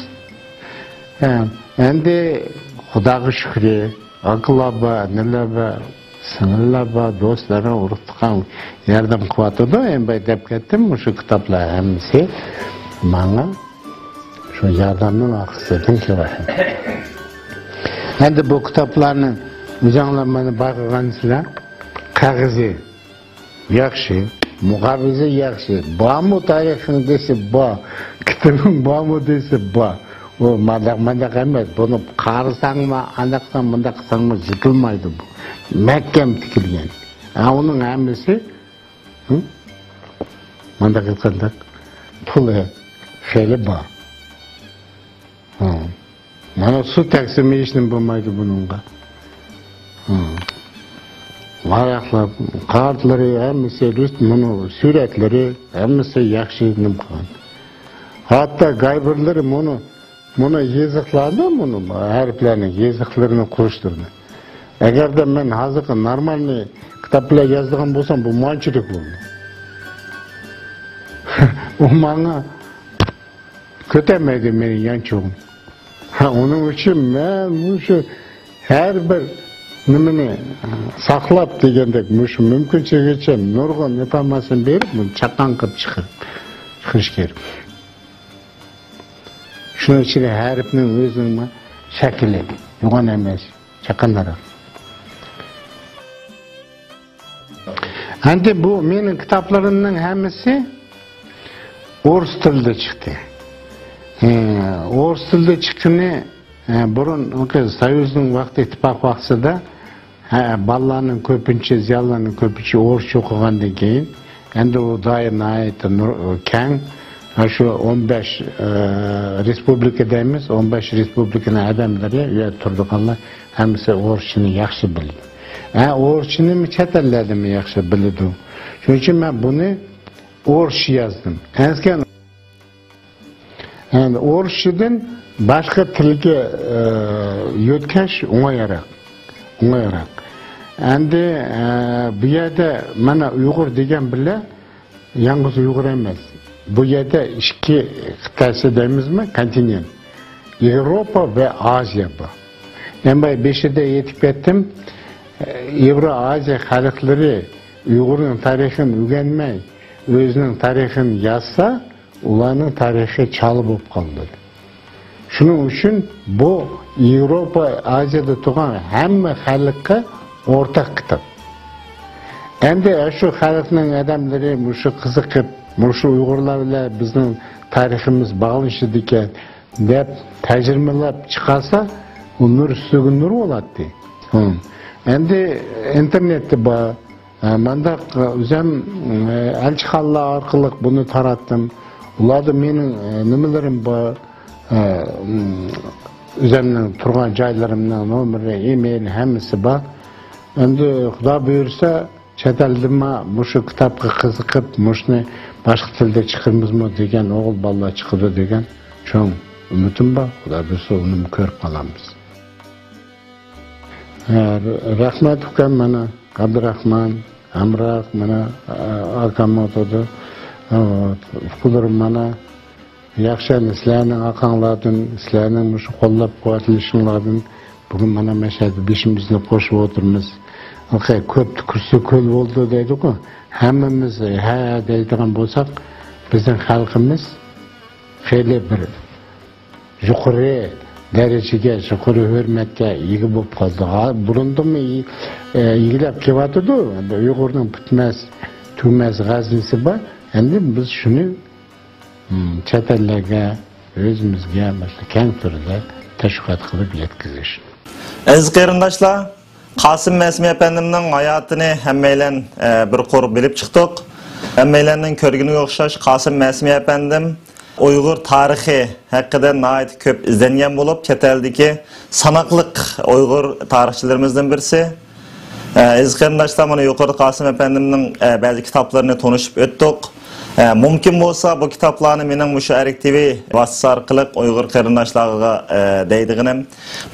ھە. ئەمدى خۇداغا شۈكرى، ئاكىلار بار، ئىنىلەر بار. سىڭىللار بار، دوستلار، ئۇرۇق-تۇغقان ياردەم قىلىۋاتىدۇ. ئەمدى دەپ كەتتىم، مۇشۇ كىتابلار ھەممىسى ماڭا شۇ ياردەمنىڭ ئارقىسىدىن كېلىۋاتىدۇ. ئەمدى بۇ كىتابلارنى ئۆزۈڭلار مانا بايقىغانسىلەر، قەغىزى ياخشى، مۇقاۋىسى ياخشى. بارمۇ تارىخىڭ دېسە بار، كىتابىڭ بارمۇ دېسە بار. ئۇ مانداق، مانداق ئەمەس. بۇنى قارىساڭمۇ، ئانداق قىلساڭ، مۇنداق قىلساڭمۇ يىتىلمايدۇ بۇ. مەھكەم تىكىلگەن. ھە، ئۇنىڭ ھەممىسى، ھە؟ مانداق ئېيتقاندا، پۇلى خېلى بار. ھە. مانا سۇ تەقسىمى ھېچنېمە بولمايدۇ بۇنىڭغا. ھە. ۋاراقلار، كارتىلىرى، ھەممىسى رۇس-، مۇنۇ سۈرەتلىرى، ھەممىسى ياخشى نېمە قىلغان. ھەتتا قەيبىرلىرى مۇنۇ، مۇنۇ يېزىقلارنى، مۇنۇ ھەرپلەرنىڭ يېزىقلىرىنى قوشتۇردى. ئەگەردە مەن ھازىرقى نورمالنى كىتاب بىلەن يازىدىغان بولسام، بۇ مانچىلىك بولدى. ئۇ ماڭا كۆتەرمەيدۇ مېنى يانچۇقۇم. ھە، ئۇنىڭ ئۈچۈن مەن مۇشۇ ھەر بىر نېمىنى ساقلاپ دېگەندەك، مۇشۇ مۇمكىنچىلىكىچە نۇرغۇن ئىنفورماتسىيە بېرىپ، بۇنى چاققان قىلىپ چىقىرىپ، چىقىرىش كېرەك. شۇنىڭ ئىچىدە ھەرپنىڭ ئۆزىنىڭ شەكلى يوغان ئەمەس، چاققانراق. ئەمدى بۇ مېنىڭ كىتابلىرىمنىڭ ھەممىسى ئورۇس تىلىدا چىقتى. ھە، ئورۇس تىلىدا چىققىنى، ھە، بۇرۇن سويۇزنىڭ ۋاقتى، ئىتتىپاق ۋاقتىدا، ھە، بالىلارنىڭ كۆپىنچە، زىيالىيلارنىڭ كۆپىنچە ئورۇسچە ئوقۇغاندىن كېيىن، ئەمدى ئۇ دائىر ناھايىتى نۇر-، كەڭ. ھە، شۇ ئون بەش، ئە، رېسپۇبلىكا دەيمىز، ئون بەش رېسپۇبلىكىنىڭ ئادەملىرى، ئۇ يەردە تۇرىدىغانلار ھەممىسى ئورۇسچىنى ياخشى بىلىدۇ. ھە، ئورۇسچىنىمۇ چەت ئەللەردىنمۇ ياخشى بىلىدۇ. شۇنىڭ ئۈچۈن مەن بۇنى ئورۇسچە يازدىم. ئەنسكەن، يەنى ئورۇسچىدىن باشقا تىلگە، ئە، يۆتكەش ئوڭايراق. ئوڭايراق. ئەمدى، ئە، بۇ يەردە مانا ئۇيغۇر دېگەن بىلەن يالغۇز ئۇيغۇر ئەمەس. بۇ يەردە ئىككى قىتئەسى دەيمىزمۇ، كونتىنېنت. ياۋروپا ۋە ئازىيا بار. مەن بايا بېشىدا ئېيتىپ كەتتىم، ياۋرو ئازىيا خەلقلىرى ئۇيغۇرنىڭ تارىخىنى ئۆگەنمەي، ئۆزىنىڭ تارىخىنى يازسا، ئۇلارنىڭ تارىخى چالا بولۇپ قالىدۇ. شۇنىڭ ئۈچۈن بۇ ياۋروپا، ئازىيادا تۇرغان ھەممە خەلققە ئورتاق كىتاب. ئەمدى شۇ خەلقنىڭ ئادەملىرى مۇشۇ قىزىقىپ، مۇشۇ ئۇيغۇرلار بىلەن بىزنىڭ تارىخىمىز باغلىنىشىدىكەن دەپ تەرجىمىلەپ چىقارسا، ئۇ نۇر ئۈستىگە نۇر بولاتتى. ھە. ئەمدى ئىنتېرنېتتا بار. ئە، مەنداق، ئە، ئۆزەم، ئە، ئەلچىخانىلار ئارقىلىق بۇنى تاراتتىم. ئۇلاردا مېنىڭ، ئە، نېمىلىرىم بار، ئە، م، ئۆزەمنىڭ تۇرغان جايلىرىمنىڭ نومۇرى، ئىمېيل، ھەممىسى بار. ئەمدى خۇدا بۇيرۇسا، چەت ئەلدىمۇ مۇشۇ كىتابقا قىزىقىپ، مۇشۇنى باشقا تىلدا چىقىرىمىزمۇ دېگەن، ئوغۇل بالىلار چىقىدۇ دېگەن چوڭ ئۈمىدىم بار. خۇدا بۇيرۇسا، ئۇنىمۇ كۆرۈپ قالارمىز. ھە، رەھمەت، ئۇكام، مانا، ئابدۇراخمان، ھەمراھ، مانا، ئاكام ئولتۇرىدۇ. ئۇكىلىرىم، مانا، ياخشى، ئەمدى سىلەرنىڭ ئارقاڭلاردىن، سىلەرنىڭ مۇشۇ قوللاپ قۇۋۋەتلىشىڭلاردىن بۈگۈن، مانا، مەشەدە بېشىمىزنى قوشۇپ ئولتۇرىمىز. ئاخىر كۆپ تۈكۈرسە كۆل بولىدۇ دەيدىغۇ. ھەممىمىز ھە دەيدىغان بولساق، بىزنىڭ خەلقىمىز خېلى بىر يۇقىرى دەرىجىگە، يۇقىرى ھۆرمەتكە ئىگە بولۇپ قالدى. ھا، بۇرۇندىنمۇ ئى-، ئە، ئىگىلەپ كېلىۋاتىدۇ. ئۇيغۇرنىڭ پۈتمەس، تۈگىمەس غەزىنىسى بار. ئەمدى بىز شۇنى، م، چەت ئەللەرگە، ئۆزىمىزگە، مەسىلەن، كەڭ تۈردە تەشۋىقات قىلىپ يەتكۈزۈش. ئەزىز قېرىنداشلار، قاسىم مەسىمى ئەپەندىمنىڭ ھاياتىنى ھەممەيلەن، ئە، بىر قۇر بىلىپ چىقتۇق. ھەممەيلەننىڭ كۆرگىنىگە ئوخشاش، قاسىم مەسىمى ئەپەندىم ئۇيغۇر تارىخى ھەققىدە ناھايىتى كۆپ ئىزدەنگەن بولۇپ، چەت ئەلدىكى ساناقلىق ئۇيغۇر تارىخچىلىرىمىزدىن بىرسى. ئە، ئەزىز قېرىنداشلار، مانا يۇقىرىدا قاسىم ئەپەندىمنىڭ، ئە، بەزى كىتابلىرىنى تونۇشۇپ ئۆتتۇق. ئە، مۇمكىن بولسا، بۇ كىتابلارنى مېنىڭ مۇشۇ ئەرك تىۋى ۋاسىتىسى ئارقىلىق ئۇيغۇر قېرىنداشلارغا، ئە، دەيدىغىنىم،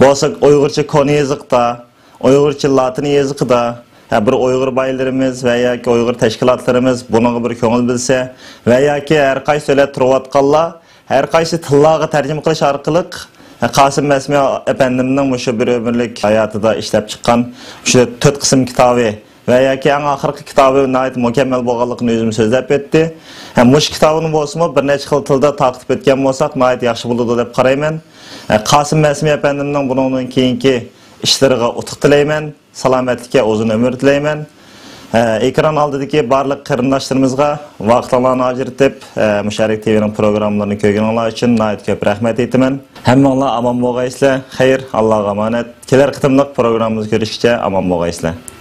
بولسا ئۇيغۇرچە كونا يېزىقتا، ئۇيغۇرچە لاتىن يېزىقىدا، ھە، بىر ئۇيغۇر بايلىرىمىز ۋە ياكى ئۇيغۇر تەشكىلاتلىرىمىز بۇنىڭغا بىر كۆڭۈل بۆلسە ۋە ياكى ھەر قايسى دۆلەتتە تۇرۇۋاتقانلار ھەر قايسى تىللارغا تەرجىمە قىلىش ئارقىلىق قاسىم مەسمى ئەپەندىمنىڭ مۇشۇ بىر ئۆمۈرلۈك ھاياتىدا ئىشلەپ چىققان مۇشۇ تۆت قىسىم كىتابى ۋە ياكى ئەڭ ئاخىرقى كىتابى ناھايىتى مۇكەممەل بولغانلىقىنى ئۆزىمۇ سۆزلەپ ئۆتتى. ھەم مۇشۇ كىتابىنى بولسىمۇ بىر نەچچە خىل تىلدا تارقىتىپ ئۆتكەن بولساق ناھايىتى ياخشى بولىدۇ دەپ قارايمەن. قاسىم مەسمى ئەپەندىمنىڭ بۇنىڭدىن كېيىنكى ئىشلىرىغا ئۇتۇق تىلەيمەن. سالامەتلىككە ئۇزۇن ئۆمۈر تىلەيمەن. ئە، ئېكران ئالدىدىكى بارلىق قېرىنداشلىرىمىزغا ۋاقىتلارنى ئاجرىتىپ، ئە، مۇشۇ ئەرك تىۋىنىڭ پروگراممىلىرىنى كۆرگىنىڭلار ئۈچۈن ناھايىتى كۆپ رەھمەت ئېيتىمەن. ھەممىڭلار ئامان بولغايسىلەر. خەير، ئاللاغا ئامانەت. كېلەر قېتىملىق پروگراممىمىزدا كۆرۈشكىچە ئامان بولغايسىلەر.